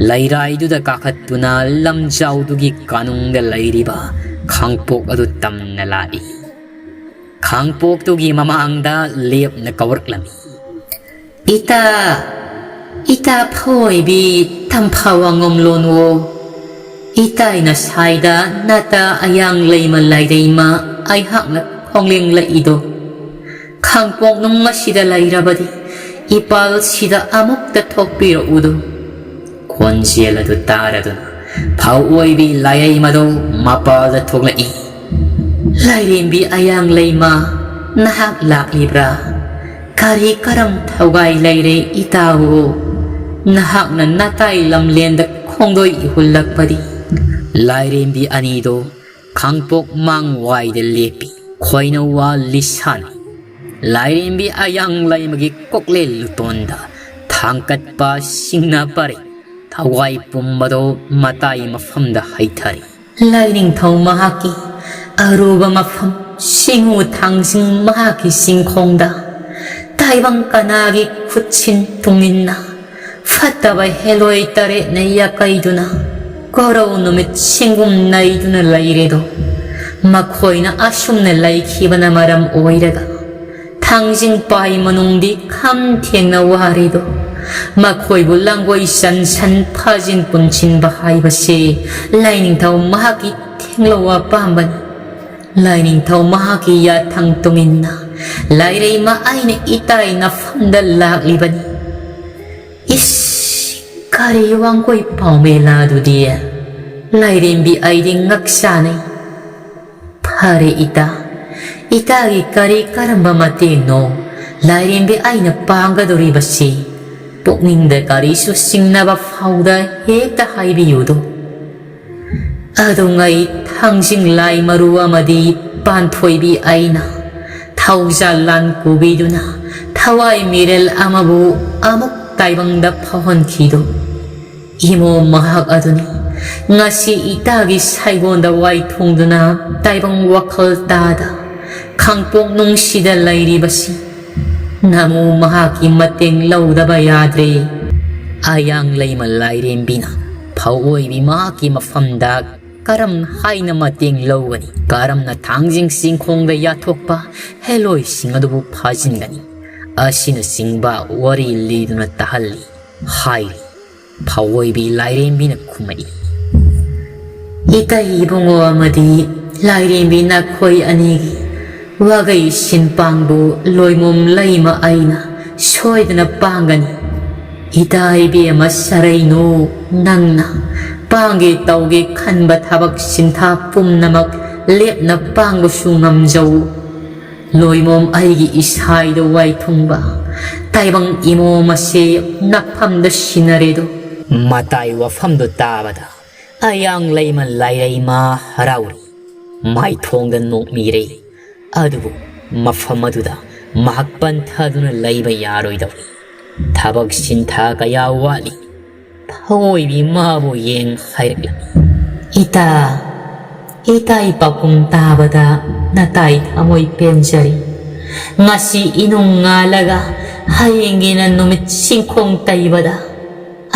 ꯂꯩꯔꯥꯏꯗꯨꯗ ꯀꯥꯈꯠꯇꯨꯅ ꯂꯝꯖꯥꯎꯗꯨꯒꯤ ꯀꯥꯅꯨꯡꯗ ꯂꯩꯔꯤꯕ ꯈꯥꯡꯄꯣꯛ ꯑꯗꯨ ꯇꯝꯅ ꯂꯥꯛꯏ꯫ ꯈꯥꯡꯄꯣꯛꯇꯨꯒꯤ ꯃꯃꯥꯡꯗ ꯂꯦꯞꯅ ꯀꯧꯔꯛꯂꯝꯃꯤ꯫ "ꯏꯇꯥ, ꯏꯇꯥ ꯐꯑꯣꯏꯕꯤ ꯇꯝꯐꯥ ꯋꯥꯉꯝꯂꯣꯟꯋꯣ꯫ ꯏꯇꯥꯏꯅ ꯁꯥꯏꯗ ꯅꯇꯥ ꯑꯌꯥꯡ ꯂꯩꯃ ꯂꯥꯏꯔꯩꯃ ꯑꯩꯍꯥꯛꯅ ꯈꯣꯡꯂꯦꯡꯂꯛꯏꯗꯣ꯫ ꯈꯥꯡꯄꯣꯛꯅꯨꯡ ꯑꯁꯤꯗ ꯂꯩꯔꯕꯗꯤ ꯏꯄꯥꯜꯁꯤꯗ ꯑꯃꯨꯛꯇ ꯊꯣꯛꯄꯤꯔꯛꯎꯗꯣ꯫" ꯈꯣꯟꯖꯦꯜ ꯑꯗꯨ ꯇꯥꯔꯗꯨꯅ ꯐꯧꯑꯣꯏꯕꯤ ꯂꯥꯏꯔꯩꯃꯗꯧ ꯃꯄꯥꯜꯗ ꯊꯣꯛꯂꯛꯏ꯫ "ꯂꯥꯏꯔꯦꯝꯕꯤ ꯑꯌꯥꯡ ꯂꯩꯃ, ꯅꯍꯥꯛ ꯂꯥꯛꯂꯤꯕ꯭ꯔꯥ? ꯀꯔꯤ ꯀꯔꯝ ꯊꯧꯒꯥꯏ ꯂꯩꯔꯦ ꯏꯇꯥꯎ? ꯅꯍꯥꯛꯅ ꯅꯇꯥꯏ ꯂꯝꯂꯦꯟꯗ ꯈꯣꯡꯗꯣꯏ ꯏꯍꯨꯜꯂꯛꯄꯗꯤ?" ꯂꯥꯏꯔꯦꯝꯕꯤ ꯑꯅꯤꯗꯣ ꯈꯥꯡꯄꯣꯛ ꯃꯥꯡꯋꯥꯏꯗ ꯂꯦꯞꯄꯤ꯫ ꯈꯣꯏꯅꯧꯋꯥ ꯂꯤꯁꯥꯅꯤ꯫ ꯂꯥꯏꯔꯦꯝꯕꯤ ꯑꯌꯥꯡ ꯂꯩꯃꯒꯤ ꯀꯣꯛꯂꯦꯜ ꯂꯨꯇꯣꯟꯗ ꯊꯥꯡꯀꯠꯄ ꯁꯤꯡꯅ ꯄꯔꯦ꯫ ꯊꯋꯥꯏ ꯄꯨꯝꯕꯗꯣ ꯃꯇꯥꯏ ꯃꯐꯝꯗ ꯍꯩꯊꯔꯦ꯫ ꯂꯥꯏꯅꯤꯡꯊꯧ ꯃꯍꯥꯛꯀꯤ ꯑꯔꯨꯕ ꯃꯐꯝ ꯁꯤꯡꯎ ꯊꯥꯡꯖꯤꯡ ꯃꯍꯥꯛꯀꯤ ꯁꯤꯡꯈꯣꯡꯗ ꯇꯥꯏꯕꯪ ꯀꯅꯥꯒꯤ ꯈꯨꯠꯁꯤꯟ ꯇꯨꯡꯏꯟꯅ ꯐꯠꯇꯕ ꯍꯦꯂꯣꯏ ꯇꯔꯦꯠꯅ ꯌꯥꯀꯩꯗꯨꯅ ꯀꯣꯔꯧ ꯅꯨꯃꯤꯠ ꯁꯤꯡꯒꯨꯝ ꯅꯩꯗꯨꯅ ꯂꯩꯔꯦꯗꯣ꯫ ꯃꯈꯣꯏꯅ ꯑꯁꯨꯝꯅ ꯂꯩꯈꯤꯕꯅ ꯃꯔꯝ ꯑꯣꯏꯔꯒ ꯊꯥꯡꯖꯤꯡ ꯄꯥꯏ ꯃꯅꯨꯡꯗꯤ ꯈꯝ ꯊꯦꯡꯅ ꯋꯥꯔꯦꯗꯣ꯫ ꯃꯈꯣꯏꯕꯨ ꯂꯥꯡꯒꯣꯏ ꯁꯟ ꯁꯟ ꯐꯥꯖꯤꯟ ꯄꯨꯟꯁꯤꯟꯕ ꯍꯥꯏꯕꯁꯤ ꯂꯥꯏꯅꯤꯡꯊꯧ ꯃꯍꯥꯛꯀꯤ ꯊꯦꯡꯂꯧ ꯑꯄꯥꯝꯕꯅꯤ꯫ ꯂꯥꯏꯅꯤꯡꯊꯧ ꯃꯍꯥꯛꯀꯤ ꯌꯥꯊꯪ ꯇꯨꯡꯏꯟꯅ ꯂꯥꯏꯔꯩꯃ ꯑꯩꯅ ꯏꯇꯥꯏ ꯅꯐꯝꯗ ꯂꯥꯛꯂꯤꯕꯅꯤ꯫ ꯏꯁ, ꯀꯔꯤ ꯋꯥꯡꯒꯣꯏ ꯄꯥꯎꯃꯦꯂꯥ ꯑꯗꯨꯗꯤ? ꯂꯥꯏꯔꯦꯝꯕꯤ ꯑꯩꯗꯤ ꯉꯛ ꯆꯥꯅꯩ꯫ ꯐꯔꯦ ꯏꯇꯥ, ꯏꯇꯥꯒꯤ ꯀꯔꯤ ꯀꯔꯝꯕ ꯃꯇꯦꯡꯅꯣ ꯂꯥꯏꯔꯦꯝꯕꯤ ꯑꯩꯅ ꯄꯥꯡꯒꯗꯧꯔꯤꯕꯁꯤ? ꯄꯨꯛꯅꯤꯡꯗ ꯀꯔꯤꯁꯨ ꯆꯤꯡꯅꯕ ꯐꯥꯎꯗ ꯍꯦꯛꯇ ꯍꯥꯏꯕꯤꯌꯨꯗꯣ꯫ ꯑꯗꯨꯉꯩ ꯊꯥꯡꯖꯤꯡ ꯂꯥꯏ ꯃꯔꯨ ꯑꯃꯗꯤ ꯄꯥꯟꯊꯣꯏꯕꯤ ꯑꯩꯅ ꯊꯧꯖꯥꯜ ꯂꯥꯟ ꯀꯨꯕꯤꯗꯨꯅ ꯊꯋꯥꯏ ꯃꯤꯔꯦꯜ ꯑꯃꯕꯨ ꯑꯃꯨꯛ ꯇꯥꯏꯕꯪꯗ ꯐꯥꯎꯍꯟꯈꯤꯗꯣ꯫ ꯏꯃꯣ ꯃꯍꯥꯛ ꯑꯗꯨꯅꯤ ꯉꯁꯤ ꯏꯇꯥꯒꯤ ꯁꯥꯏꯒꯣꯟꯗ ꯋꯥꯏ ꯊꯣꯡꯗꯨꯅ ꯇꯥꯏꯕꯪ ꯋꯥꯈꯜ ꯇꯥꯗ ꯈꯥꯡꯄꯣꯛ ꯅꯨꯡꯁꯤꯗ ꯂꯩꯔꯤꯕꯁꯤ꯫ ꯅꯃꯨ ꯃꯍꯥꯛꯀꯤ ꯃꯇꯦꯡ ꯂꯧꯗꯕ ꯌꯥꯗ꯭ꯔꯦ꯫ ꯑꯌꯥꯡ ꯂꯩꯃ ꯂꯥꯏꯔꯦꯝꯕꯤꯅ ꯐꯧꯑꯣꯏꯕꯤ ꯃꯍꯥꯛꯀꯤ ꯃꯐꯝꯗ ꯀꯔꯝ ꯍꯥꯏꯅ ꯃꯇꯦꯡ ꯂꯧꯒꯅꯤ? ꯀꯔꯝꯅ ꯊꯥꯡꯖꯤꯡ ꯆꯤꯡꯈꯣꯡꯗ ꯌꯥꯊꯣꯛꯄ ꯍꯦꯂꯣꯏꯁꯤꯡ ꯑꯗꯨꯕꯨ ꯐꯥꯖꯤꯟꯒꯅꯤ? ꯑꯁꯤꯅꯆꯤꯡꯕ ꯋꯥꯔꯤ ꯂꯤꯗꯨꯅ ꯇꯥꯍꯜꯂꯤ ꯍꯥꯏꯔꯤ꯫ ꯐꯧꯑꯣꯏꯕꯤ ꯂꯥꯏꯔꯦꯝꯕꯤꯅ ꯈꯨꯝꯃꯛꯏ, ꯏꯇꯩ ꯏꯕꯨꯡꯉꯣ ꯑꯃꯗꯤ ꯂꯥꯏꯔꯦꯝꯕꯤ ꯅꯈꯣꯏ ꯑꯅꯤꯒꯤ ꯋꯥꯒꯩ ꯁꯤꯟꯄꯥꯡꯕꯨ ꯂꯣꯏꯃꯣꯝ ꯂꯩꯃ ꯑꯩꯅ ꯁꯣꯏꯗꯅ ꯄꯥꯡꯒꯅꯤ꯫ ꯏꯇꯥ ꯏꯕꯦꯝꯃ ꯁꯔꯩꯅꯨ, ꯅꯪꯅ ꯄꯥꯡꯒꯦ ꯇꯧꯒꯦ ꯈꯟꯕ ꯊꯕꯛ ꯁꯤꯟꯊꯥ ꯄꯨꯝꯅꯃꯛ ꯂꯦꯞꯅ ꯄꯥꯡꯕꯁꯨ ꯉꯝꯖꯧ꯫ ꯂꯣꯏꯃꯣꯝ ꯑꯩꯒꯤ ꯏꯁꯥꯏꯗ ꯋꯥꯏ ꯊꯨꯡꯕ ꯇꯥꯏꯕꯪ ꯏꯃꯣꯝ ꯑꯁꯦ ꯅꯐꯝꯗ ꯁꯤꯟꯅꯔꯦꯗꯣ꯫ ꯃꯇꯥꯏ ꯋꯥꯐꯝꯗꯨ ꯇꯥꯕꯗ ꯑꯌꯥꯡ ꯂꯩꯃ ꯂꯥꯏꯔꯩꯃ ꯍꯔꯥꯎꯔꯤ꯫ ꯃꯥꯏꯊꯣꯡꯗ ꯅꯣꯛꯃꯤꯔꯩ꯫ ꯑꯗꯨꯕꯨ ꯃꯐꯝ ꯑꯗꯨꯗ ꯃꯍꯥꯛ ꯄꯟꯊꯗꯨꯅ ꯂꯩꯕ ꯌꯥꯔꯣꯏꯗꯧꯔꯤ꯫ ꯊꯕꯛ ꯁꯤꯟꯊꯥ ꯀꯌꯥ ꯋꯥꯠꯂꯤ꯫ ꯊꯑꯣꯏꯕꯤ ꯃꯥꯕꯨ ꯌꯦꯡ ꯍꯥꯏꯔꯛꯂꯝꯃꯤ꯫ "ꯏꯇꯥ, ꯏꯇꯥꯏ ꯄꯥꯎꯈꯨꯝ ꯇꯥꯕꯗ ꯅꯇꯥꯏ ꯊꯃꯣꯏ ꯄꯦꯟꯖꯔꯤ꯫ ꯉꯁꯤ ꯏꯅꯨꯡ ꯉꯥꯜꯂꯒ ꯍꯌꯦꯡꯒꯤꯅ ꯅꯨꯃꯤꯠ ꯁꯤꯡꯈꯣꯡ ꯇꯩꯕꯗ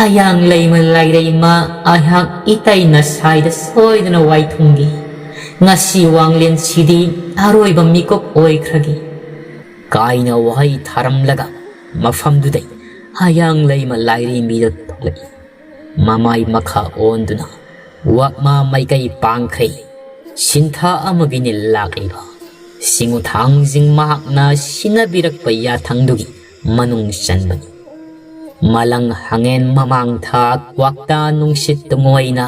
ꯑꯌꯥꯡ ꯂꯩꯃ ꯂꯥꯏꯔꯩꯃ ꯑꯩꯍꯥꯛ ꯏꯇꯩꯅ ꯁꯥꯏꯗ ꯁꯣꯏꯗꯅ ꯋꯥꯏꯊꯨꯡꯒꯦ꯫ ꯉꯁꯤ ꯋꯥꯡꯂꯦꯟꯁꯤꯗꯤ ꯑꯔꯣꯏꯕ ꯃꯤꯀꯨꯞ ꯑꯣꯏꯈ꯭ꯔꯒꯦ"꯫ ꯀꯥꯏꯅ ꯋꯥꯍꯩ ꯊꯥꯔꯝꯂꯒ ꯃꯐꯝꯗꯨꯗꯩ ꯑꯌꯥꯡ ꯂꯩꯃ ꯂꯥꯏꯔꯦꯝꯕꯤꯗ ꯊꯣꯛꯂꯛꯏ꯫ ꯃꯃꯥꯏ ꯃꯈꯥ ꯑꯣꯟꯗꯨꯅ ꯋꯥꯛꯃꯥ ꯃꯥꯏꯀꯩ ꯄꯥꯡꯈ꯭ꯔꯦ꯫ ꯁꯤꯟꯊꯥ ꯑꯃꯒꯤꯅꯤ ꯂꯥꯛꯂꯤꯕ꯫ ꯁꯤꯡꯉꯨ ꯊꯥꯡꯖꯤꯡ ꯃꯍꯥꯛꯅ ꯁꯤꯟꯅꯕꯤꯔꯛꯄ ꯌꯥꯊꯪꯗꯨꯒꯤ ꯃꯅꯨꯡ ꯆꯟꯕꯅꯤ꯫ ꯃꯂꯪ ꯍꯪꯉꯦꯟ ꯃꯃꯥꯡ ꯊꯥ ꯀ꯭ꯋꯥꯛꯇꯥ ꯅꯨꯡꯁꯤꯠ ꯇꯨꯡꯑꯣꯏꯅ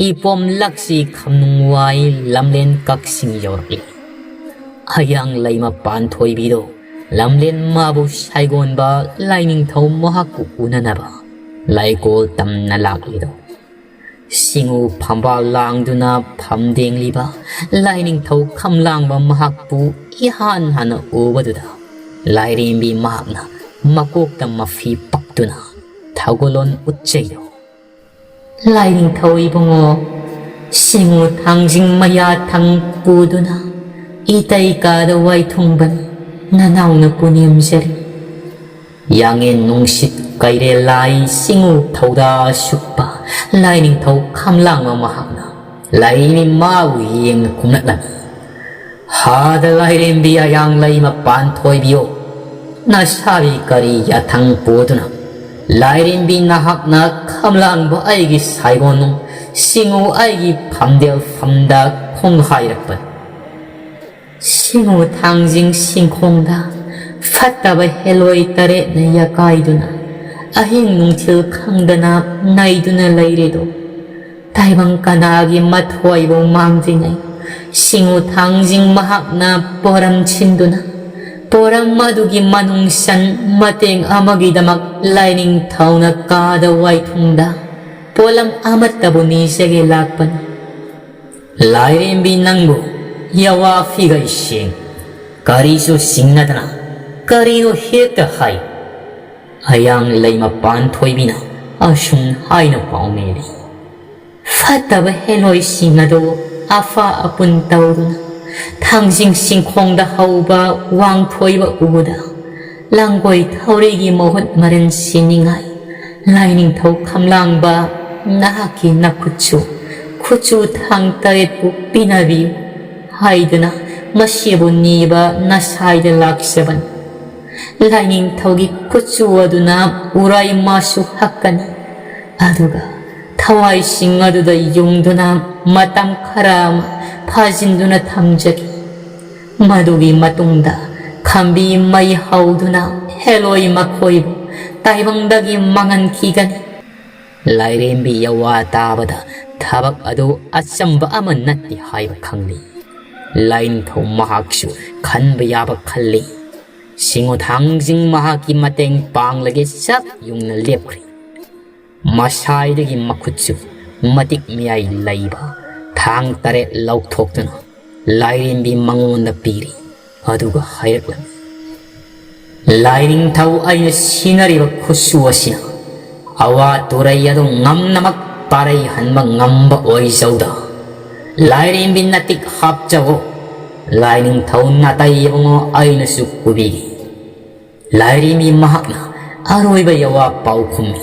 ꯏꯄꯣꯝ ꯂꯛꯁꯤ ꯈꯝꯅꯨꯡꯋꯥꯏ ꯂꯝꯂꯦꯟ ꯀꯛꯆꯤꯡ ꯌꯧꯔꯛꯂꯤ꯫ ꯑꯌꯥꯡ ꯂꯩꯃ ꯄꯥꯟꯊꯣꯏꯕꯤꯗꯣ ꯂꯝꯂꯦꯟ ꯃꯥꯕꯨ ꯁꯥꯏꯒꯣꯟꯕ ꯂꯥꯏꯅꯤꯡꯊꯧ ꯃꯍꯥꯛꯄꯨ ꯎꯅꯅꯕ ꯂꯥꯏꯀꯣꯜ ꯇꯝꯅ ꯂꯥꯛꯂꯤꯗꯣ꯫ ꯁꯤꯡꯉꯨ ꯐꯝꯕꯥꯜ ꯂꯥꯡꯗꯨꯅ ꯐꯝꯗꯦꯡꯂꯤꯕ ꯂꯥꯏꯅꯤꯡꯊꯧ ꯈꯝꯂꯥꯡꯕ ꯃꯍꯥꯛꯄꯨ ꯏꯍꯥꯟ ꯍꯥꯟꯅ ꯎꯕꯗꯨꯗ ꯂꯥꯏꯔꯦꯝꯕꯤ ꯃꯍꯥꯛꯅ ꯃꯀꯣꯛꯇ ꯃꯐꯤ ꯄꯛꯇꯨꯅ ꯊꯧꯒꯜꯂꯣꯟ ꯎꯠꯆꯩꯗꯣ꯫ "ꯂꯥꯏꯅꯤꯡꯊꯧ ꯏꯕꯨꯡꯉꯣ, ꯁꯤꯡꯉꯨ ꯊꯥꯡꯖꯤꯡ ꯃꯌꯥ ꯊꯪ ꯄꯨꯗꯨꯅ ꯏꯇꯩ ꯀꯥꯗ ꯋꯥꯏꯊꯨꯡꯕꯅꯤ ꯅꯅꯥꯎꯅ ꯄꯨꯅꯦꯝꯖꯔꯤ"꯫ ꯌꯥꯡꯉꯦꯟ ꯅꯨꯡꯁꯤꯠ ꯀꯩꯔꯦꯜ ꯂꯥꯏ ꯁꯤꯡꯉꯨ ꯊꯧꯗꯥ ꯁꯨꯛꯄ ꯂꯥꯏꯅꯤꯡꯊꯧ ꯈꯝꯂꯥꯡꯕ ꯃꯍꯥꯛꯅ ꯂꯥꯏꯔꯦꯝꯕꯤ ꯃꯥꯕꯨ ꯌꯦꯡꯅ ꯈꯨꯝꯂꯛꯂꯝꯃꯤ꯫ "ꯍꯥꯗ ꯂꯥꯏꯔꯦꯝꯕꯤ ꯑꯌꯥꯡ ꯂꯩꯃ ꯄꯥꯟꯊꯣꯏꯕꯤꯌꯣ, ꯅꯁꯥꯕꯤ ꯀꯔꯤ ꯌꯥꯊꯪ ꯄꯨꯗꯨꯅ? ꯂꯥꯏꯔꯦꯝꯕꯤ ꯅꯍꯥꯛꯅ ꯈꯝꯂꯥꯡꯕ ꯑꯩꯒꯤ ꯁꯥꯏꯒꯣꯟꯅꯨꯡ, ꯁꯤꯡꯉꯨ ꯑꯩꯒꯤ ꯐꯝꯗꯦꯜ ꯐꯝꯗ ꯈꯣꯡ ꯍꯥꯏꯔꯛꯄꯅꯤ"꯫ ꯁꯤꯡꯉꯨ ꯊꯥꯡꯖꯤꯡ ꯁꯤꯡꯈꯣꯡꯗ ꯐꯠꯇꯕ ꯍꯦꯂꯣꯏ ꯇꯔꯦꯠꯅ ꯌꯥꯀꯥꯏꯗꯨꯅ ꯑꯍꯤꯡ ꯅꯨꯡꯊꯤꯜ ꯈꯪꯗꯅ ꯅꯩꯗꯨꯅ ꯂꯩꯔꯦꯗꯣ꯫ ꯇꯥꯏꯕꯪ ꯀꯅꯥꯒꯤ ꯃꯊꯣꯏꯕꯨ ꯃꯥꯡꯗ꯭ꯔꯤꯉꯩ ꯁꯤꯡꯉꯨ ꯊꯥꯡꯖꯤꯡ ꯃꯍꯥꯛꯅ ꯄꯣꯔꯝ ꯁꯤꯟꯗꯨꯅ ꯄꯣꯔꯝ ꯑꯗꯨꯒꯤ ꯃꯅꯨꯡ ꯁꯟ ꯃꯇꯦꯡ ꯑꯃꯒꯤꯗꯃꯛ ꯂꯥꯏꯅꯤꯡꯊꯧꯅ ꯀꯥꯗ ꯋꯥꯏꯊꯨꯡꯗ ꯄꯣꯠꯂꯝ ꯑꯃꯠꯇꯕꯨ ꯅꯤꯖꯒꯦ ꯂꯥꯛꯄꯅꯤ꯫ ꯂꯥꯏꯔꯦꯝꯕꯤ ꯅꯪꯕꯨ ꯌꯥꯋꯥ ꯐꯤꯒꯩ ꯁꯦꯡ ꯀꯔꯤꯁꯨ ꯁꯤꯡꯅꯗꯅ "ꯀꯔꯤꯅꯣ ꯍꯦꯛꯇ ꯍꯥꯏ?" ꯑꯌꯥꯡ ꯂꯩꯃ ꯄꯥꯟꯊꯣꯏꯕꯤꯅ ꯑꯁꯨꯝ ꯍꯥꯏꯅ ꯄꯥꯎꯅꯦꯔꯤ꯫ ꯐꯠꯇꯕ ꯍꯦꯂꯣꯏꯁꯤꯡ ꯑꯗꯨ ꯑꯐ ꯑꯄꯨꯟ ꯇꯧꯗꯨꯅ ꯊꯥꯡꯖꯤꯡ ꯁꯤꯡꯈꯣꯡꯗ ꯍꯧꯕ ꯋꯥꯡꯊꯣꯏꯕ ꯎꯕꯗ ꯂꯥꯡꯒꯣꯏ ꯊꯧꯔꯤꯒꯤ ꯃꯍꯨꯠ ꯃꯔꯤꯟ ꯁꯤꯅꯤꯡꯉꯥꯏ ꯂꯥꯏꯅꯤꯡꯊꯧ ꯈꯝꯂꯥꯡꯕ ꯅꯍꯥꯛꯀꯤ ꯅꯈꯨꯠꯁꯨ ꯈꯨꯠꯁꯨ ꯊꯥꯡ ꯇꯔꯦꯠꯄꯨ ꯄꯤꯅꯕꯤꯌꯨ ꯍꯥꯏꯗꯨꯅ ꯃꯁꯤꯕꯨ ꯅꯤꯕ ꯅꯁꯥꯏꯗ ꯂꯥꯛꯆꯕꯅꯤ꯫ ꯂꯥꯏꯅꯤꯡꯊꯧꯒꯤ ꯈꯨꯠꯁꯨ ꯑꯗꯨꯅ ꯎꯔꯥꯏ ꯃꯥꯁꯨ ꯍꯛꯀꯅꯤ꯫ ꯑꯗꯨꯒ ꯊꯋꯥꯏꯁꯤꯡ ꯑꯗꯨꯗ ꯌꯨꯡꯗꯨꯅ ꯃꯇꯝ ꯈꯔ ꯑꯃ ꯐꯥꯖꯤꯟꯗꯨꯅ ꯊꯝꯖꯒꯦ꯫ ꯃꯗꯨꯒꯤ ꯃꯇꯨꯡꯗ ꯈꯝꯕꯤ ꯃꯩ ꯍꯧꯗꯨꯅ ꯍꯦꯂꯣꯏ ꯃꯈꯣꯏꯕꯨ ꯇꯥꯏꯕꯪꯗꯒꯤ ꯃꯥꯡꯍꯟꯈꯤꯒꯅꯤ꯫ ꯂꯥꯏꯔꯦꯝꯕꯤ ꯌꯋꯥ ꯇꯥꯕꯗ ꯊꯕꯛ ꯑꯗꯨ ꯑꯆꯝꯕ ꯑꯃ ꯅꯠꯇꯦ ꯍꯥꯏꯕ ꯈꯪꯂꯤ꯫ ꯂꯥꯏꯅꯤꯡꯊꯧ ꯃꯍꯥꯛꯁꯨ ꯈꯟꯕ ꯌꯥꯕ ꯈꯜꯂꯤ꯫ ꯁꯤꯡꯉꯨ ꯊꯥꯡꯖꯤꯡ ꯃꯍꯥꯛꯀꯤ ꯃꯇꯦꯡ ꯄꯥꯡꯂꯒꯦ ꯆꯞ ꯌꯨꯡꯅ ꯂꯦꯞꯈ꯭ꯔꯦ꯫ ꯃꯁꯥꯏꯗꯒꯤ ꯃꯈꯨꯠꯁꯨ ꯃꯇꯤꯛ ꯃꯌꯥꯏ ꯂꯩꯕ ꯊꯥꯡ ꯇꯔꯦꯠ ꯂꯧꯊꯣꯛꯇꯨꯅ ꯂꯥꯏꯔꯦꯝꯕꯤ ꯃꯉꯣꯟꯗ ꯄꯤꯔꯤ꯫ ꯑꯗꯨꯒ ꯍꯥꯏꯔꯛꯂꯝꯃꯤ, "ꯂꯥꯏꯅꯤꯡꯊꯧ ꯑꯩꯅ ꯁꯤꯟꯅꯔꯤꯕ ꯈꯨꯠꯁꯨ ꯑꯁꯤꯅ ꯑꯋꯥ ꯇꯨꯔꯩ ꯑꯗꯨ ꯉꯝꯅꯃꯛ ꯄꯥꯔꯩ ꯍꯟꯕ ꯉꯝꯕ ꯑꯣꯏꯖꯧꯗ꯫ ꯂꯥꯏꯔꯦꯝꯕꯤ ꯅꯇꯤꯛ ꯍꯥꯞꯆꯧ꯫ ꯂꯥꯏꯅꯤꯡꯊꯧ ꯅꯥꯇꯩ ꯏꯕꯨꯡꯉꯣ ꯑꯩꯅꯁꯨ ꯄꯨꯕꯤꯒꯦ꯫" ꯂꯥꯏꯔꯦꯝꯕꯤ ꯃꯍꯥꯛꯅ ꯑꯔꯣꯏꯕ ꯌꯋꯥ ꯄꯥꯎꯈꯨꯝꯃꯤ,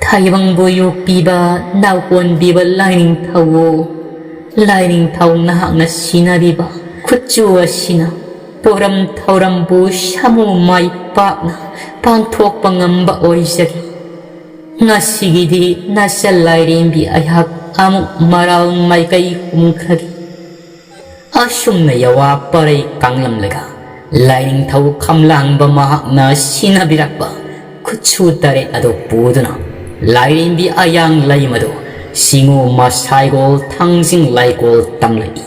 "ꯊꯥꯏꯕꯪꯕꯨ ꯌꯣꯛꯄꯤꯕ ꯅꯥꯎꯀꯣꯟꯕꯤꯕ ꯂꯥꯏꯅꯤꯡꯊꯧ, ꯂꯥꯏꯅꯤꯡꯊꯧ ꯅꯍꯥꯛꯅ ꯁꯤꯟꯅꯔꯤꯕ ꯈꯨꯠꯁꯨ ꯑꯁꯤꯅ ꯄꯣꯔꯝ ꯊꯧꯔꯝꯕꯨ ꯁꯥꯃꯨ ꯃꯥꯏ ꯄꯥꯛꯅ ꯄꯥꯡꯊꯣꯛꯄ ꯉꯝꯕ ꯑꯣꯏꯖꯒꯦ꯫ ꯉꯁꯤꯒꯤꯗꯤ ꯅꯆꯜ ꯂꯥꯏꯔꯦꯝꯕꯤ ꯑꯩꯍꯥꯛ ꯑꯃꯨꯛ ꯃꯔꯥꯜ ꯃꯥꯏꯀꯩ ꯍꯨꯝꯈ꯭ꯔꯒꯦ꯫" ꯑꯁꯨꯝꯅ ꯌꯋꯥ ꯄꯔꯩ ꯀꯥꯡꯂꯝꯂꯒ ꯂꯥꯏꯅꯤꯡꯊꯧ ꯈꯝꯂꯥꯡꯕ ꯃꯍꯥꯛꯅ ꯁꯤꯟꯅꯕꯤꯔꯛꯄ ꯈꯨꯠꯁꯨ ꯇꯔꯦꯠ ꯑꯗꯨ ꯄꯨꯗꯨꯅ ꯂꯥꯏꯔꯦꯝꯕꯤ ꯑꯌꯥꯡ ꯂꯩꯃꯗꯨ ꯁꯤꯡꯉꯨ ꯃꯁꯥꯏꯒꯣꯜ ꯊꯥꯡꯖꯤꯡ ꯂꯥꯏꯀꯣꯜ ꯇꯝꯂꯛꯏ꯫